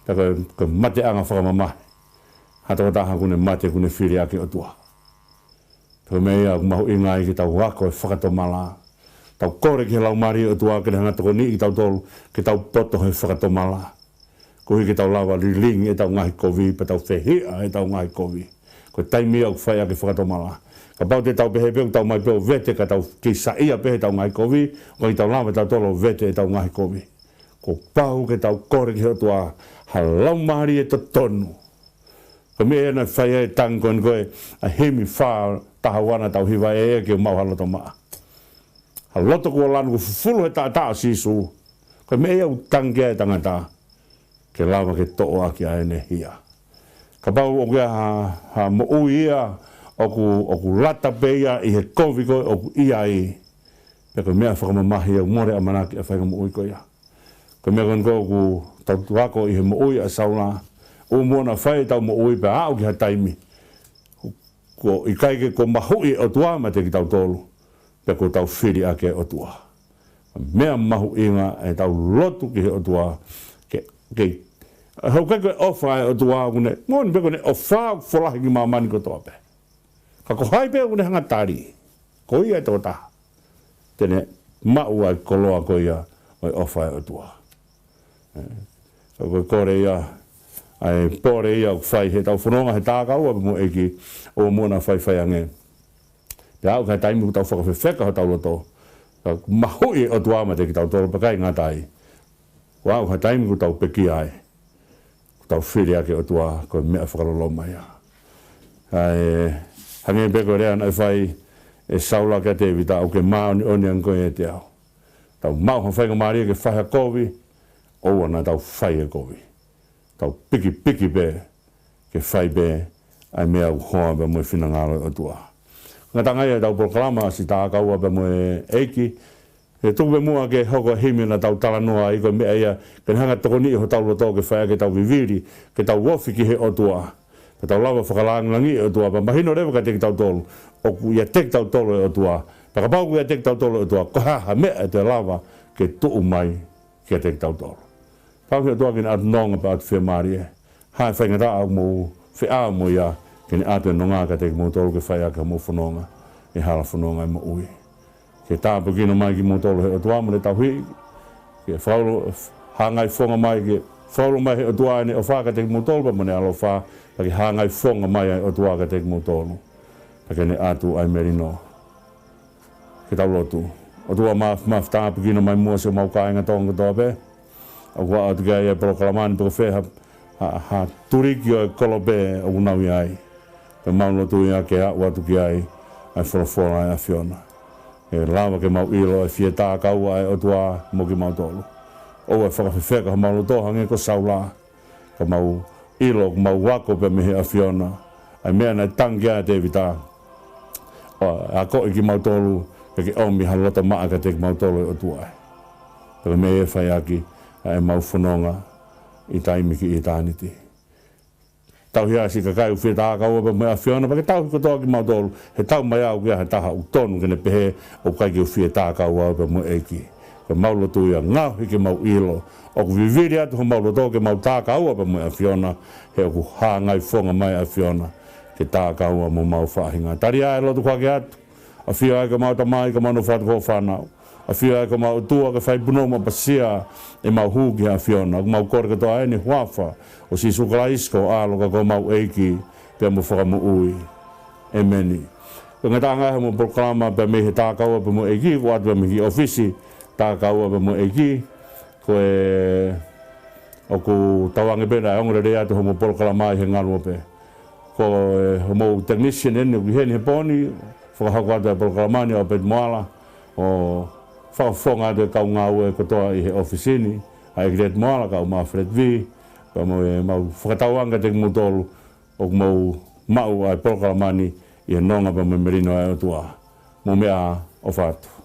Pea ko e, ko e mateʻanga fakamamahi ha tokotaha kuo ne mate kuo ne fili ʻaki e ʻOtua. Pea ko e meʻa ia ʻoku mahuʻinga ai ke tau ako e fakatomala. Tau kole ki he Laumālie ʻo e ʻOtua ke ne hanga ʻo tokoniʻi kitautolu ke tau poto he fakatomala. Koeʻuhi ke tau lava lilingi ʻetau ngaahi kovi, pea tau fehiʻa ʻetau ngaahi kovi. Ko e taimi ia ʻoku fai ʻaki e fakatomala. Kapau te tau pehē pē ʻoku tau ō mai pē ʻo vete ka tau kei saiʻia pē heʻetau ngaahi kovi, ʻoku ʻikai ke tau lava tautolu ʻo vete ʻetau ngaahi kovi. Kuo pau ke tau kole ki he ʻOtua ha laumālie totonu. Ko e meʻa ia naʻe fai ai e tangi ko eni ko ē ʻa e himi fā taha ua naʻa tau hiva, ʻEiki, ke u maʻu ha loto maʻa. Ha loto kuo lanu, kuo fufulu he taʻataʻa ʻo Sīsū. Ko e meʻa ia ʻoku tangi ki ai e tangata, ke lava ke toʻo ʻaki ʻa ʻene hia. Kapau ʻoku ʻi ai ha, ha moʻui ia ʻoku, ʻoku lata pē ia ʻi he kovi ko ē ʻoku ʻi ai, pea ko e meʻa fakamamahi ia ʻoku mole ʻamanaki ʻa e faʻahinga moʻui ko ia. Ko e meʻa ko eni ko ē ʻoku tau tuʻu ako ʻi he moʻui ʻa Saula. ʻOua muʻa naʻa fai ʻetau moʻui pea aʻu ki ha taimi kuo ʻikai ke, kuo mahuʻi e ʻOtua meiate kitautolu, pea kuo tau fili ʻaki e ʻOtua. Meʻa mahuʻinga ʻetau lotu ki he ʻOtua, ke, ke, ʻoku ʻikai ko e ʻofa ʻa e ʻOtua ʻoku ne, moʻoni pē ko ʻene ʻofa ʻoku folahi ki māmani kotoa pē. Ka ko hai pē ʻoku ne hanga ʻo tali, ko ia e tokotaha te ne maʻu ʻa e koloa ko ia ʻo e ʻofa ʻa e ʻOtua. ʻE, ka ko e kole ia, ʻa e pole ia ʻoku fai heʻetau fononga he tā kaua pea mo e ʻEiki, ʻoua muʻa naʻa faifai ange. Pea aʻu ki ha taimi kuo tau fakafefeka hotau loto, ka mahuʻi e ʻOtua meiate kitautolu pea ʻikai ngata ai, kuo aʻu ki ha taimi kuo tau pekia ai, kuo tau fili ʻaki e ʻOtua. Ko e meʻa fakaloloma ia. ʻA e, hangē pē ko e lea naʻe fai ʻe Saula kia Tēvita, ʻoku ke māʻoniʻoni ange koe ʻiate au. Tau maʻu ha faingamālie ke fai ha kovi, ʻoua naʻa tau fai e kovi. Tau pikipiki pē ke fai pē ʻa e meʻa ʻoku hoa pea mo e finangalo ʻo e ʻOtua. Ngataʻanga ia ʻetau polokalama siʻi tā kaua pea mo e ʻEiki, ʻe tuku pē muʻa ke hoko e himi naʻa tau talanoa ai, ko e meʻa ia ke ne hanga ʻo tokoniʻi hotau loto ke fai ʻaki ʻetau vivili, ke tau ofi ki he ʻOtua, ke tau lava ʻo fakalāngilangiʻi e ʻOtua, pea mahino leva kiate kitautolu ʻoku ʻiate kitautolu e ʻOtua. Pea kapau ʻoku ʻiate kitautolu e ʻOtua, ko e hā ha meʻa ʻe toe lava ke tuʻu mai kiate kitautolu? Tauhi e ʻOtua ke ne ʻatu nonga pea ʻatu fiemālie. Ha faingataʻa ʻoku mou feʻao mo ia, ke ne ʻatu e nonga kiate kimoutolu ke fai ʻaki hoʻomou fononga ʻi he hala fononga ʻo e moʻui. Ke tāpuekina mai kimoutolu ʻe he ʻOtua mo ne tauhi, ke fakaulo, hangai fonga mai, ke fakaulo mai ʻe he ʻOtua ʻene ʻofa kiate kimoutolu pea mo ʻene ʻaloʻofa, pea ke hangai fonga mai ʻa e ʻOtua kiate kimoutolu, pea ke ne ʻatu ʻa e melino. Ke tau lotu. ʻOtua māf-, māfimafi, tāpuekina mai muʻa siʻomau kāinga Tonga kotoa pē ʻoku aʻu atu ki ai e polokalama ni, pe ko fē ha, ha, ha tuliki ʻo e kolope ʻoku nau ʻi ai. Pea mau lotu ia ke aʻu atu ki ai ʻa e folofola ʻa e ʻAfiona, ke lava ke mau ʻilo e fie tā kaua ʻa e ʻOtua mo kimautolu. ʻOua ʻe fakafefeka homau loto hangē ko Saula, ka mau ʻilo, mau ako pē mei he ʻAfiona ʻa e meʻa naʻe tangi ki ai ʻa Tēvita, ʻo akoʻi kimautolu ke ke ʻomi ha loto maʻa kiate kimautolu ʻe ʻOtua ē. Pea ko e meʻa ia ʻe fai ʻaki ʻa ʻemau fononga ʻi taimi ki ʻitāniti. Tauhi ʻa siʻi kakai ʻoku fie tā kaua pea mo e ʻAfiona, pea ke tauhi kotoa kimautolu, he taumaiā ʻoku ʻi ai ha taha ʻoku tonu ke ne pehē ʻoku ʻikai ke u fie tā kaua pea mo e ʻEiki. Ko ʻemau lotu ia, ngaohi ke mau ʻilo ʻoku vivili atu homau loto ke mau tā kaua pea mo e ʻAfiona, he ʻoku hangai fonga mai e ʻAfiona ke tā kaua mo homau faʻahinga. Tali ā e lotu kuo hake atu. ʻAfio ā koe ko homau Tamai, ke mau nofo atu ko hoʻo fānau. ʻAfio ā koe ko homau ʻOtua, ke fai punou mo ʻapasia ʻemau hū ki he ʻAfiona. ʻOku mau kole kotoa eni ʻi he huafa ʻo Sīsū Kalaisi ko ho ʻAlo ka ko homau ʻEiki pea mo Fakamoʻui. ʻEmeni. Ko e ngataʻanga ia homau polokalama pea mei he tā kaua pea mo e ʻEiki, kuo ʻoatu pē mei he ʻōfisi tā kaua pea mo e ʻEiki. Ko e ʻOku tauange pē naʻe ongo lelei atu hoʻomou polokalama ʻi he ngaluope. Ko e, hoʻomou technician eni ʻoku ʻi heni he pō ni, fakahoko atu e polokalama ni ʻa ʻOpeti Moala, ʻo fakafofonga atu e kau ngāue kotoa ʻi he ʻōfisi ni, ʻa ʻEkileti Moala, kau Mafileti Vī, pea mo e mau fakatauange kiate kimoutolu, ʻoku mou maʻu ʻa e polokalama ni ʻi he nonga pea mo e melino ʻa e ʻOtua. Mou meʻa ā, ʻofa atu.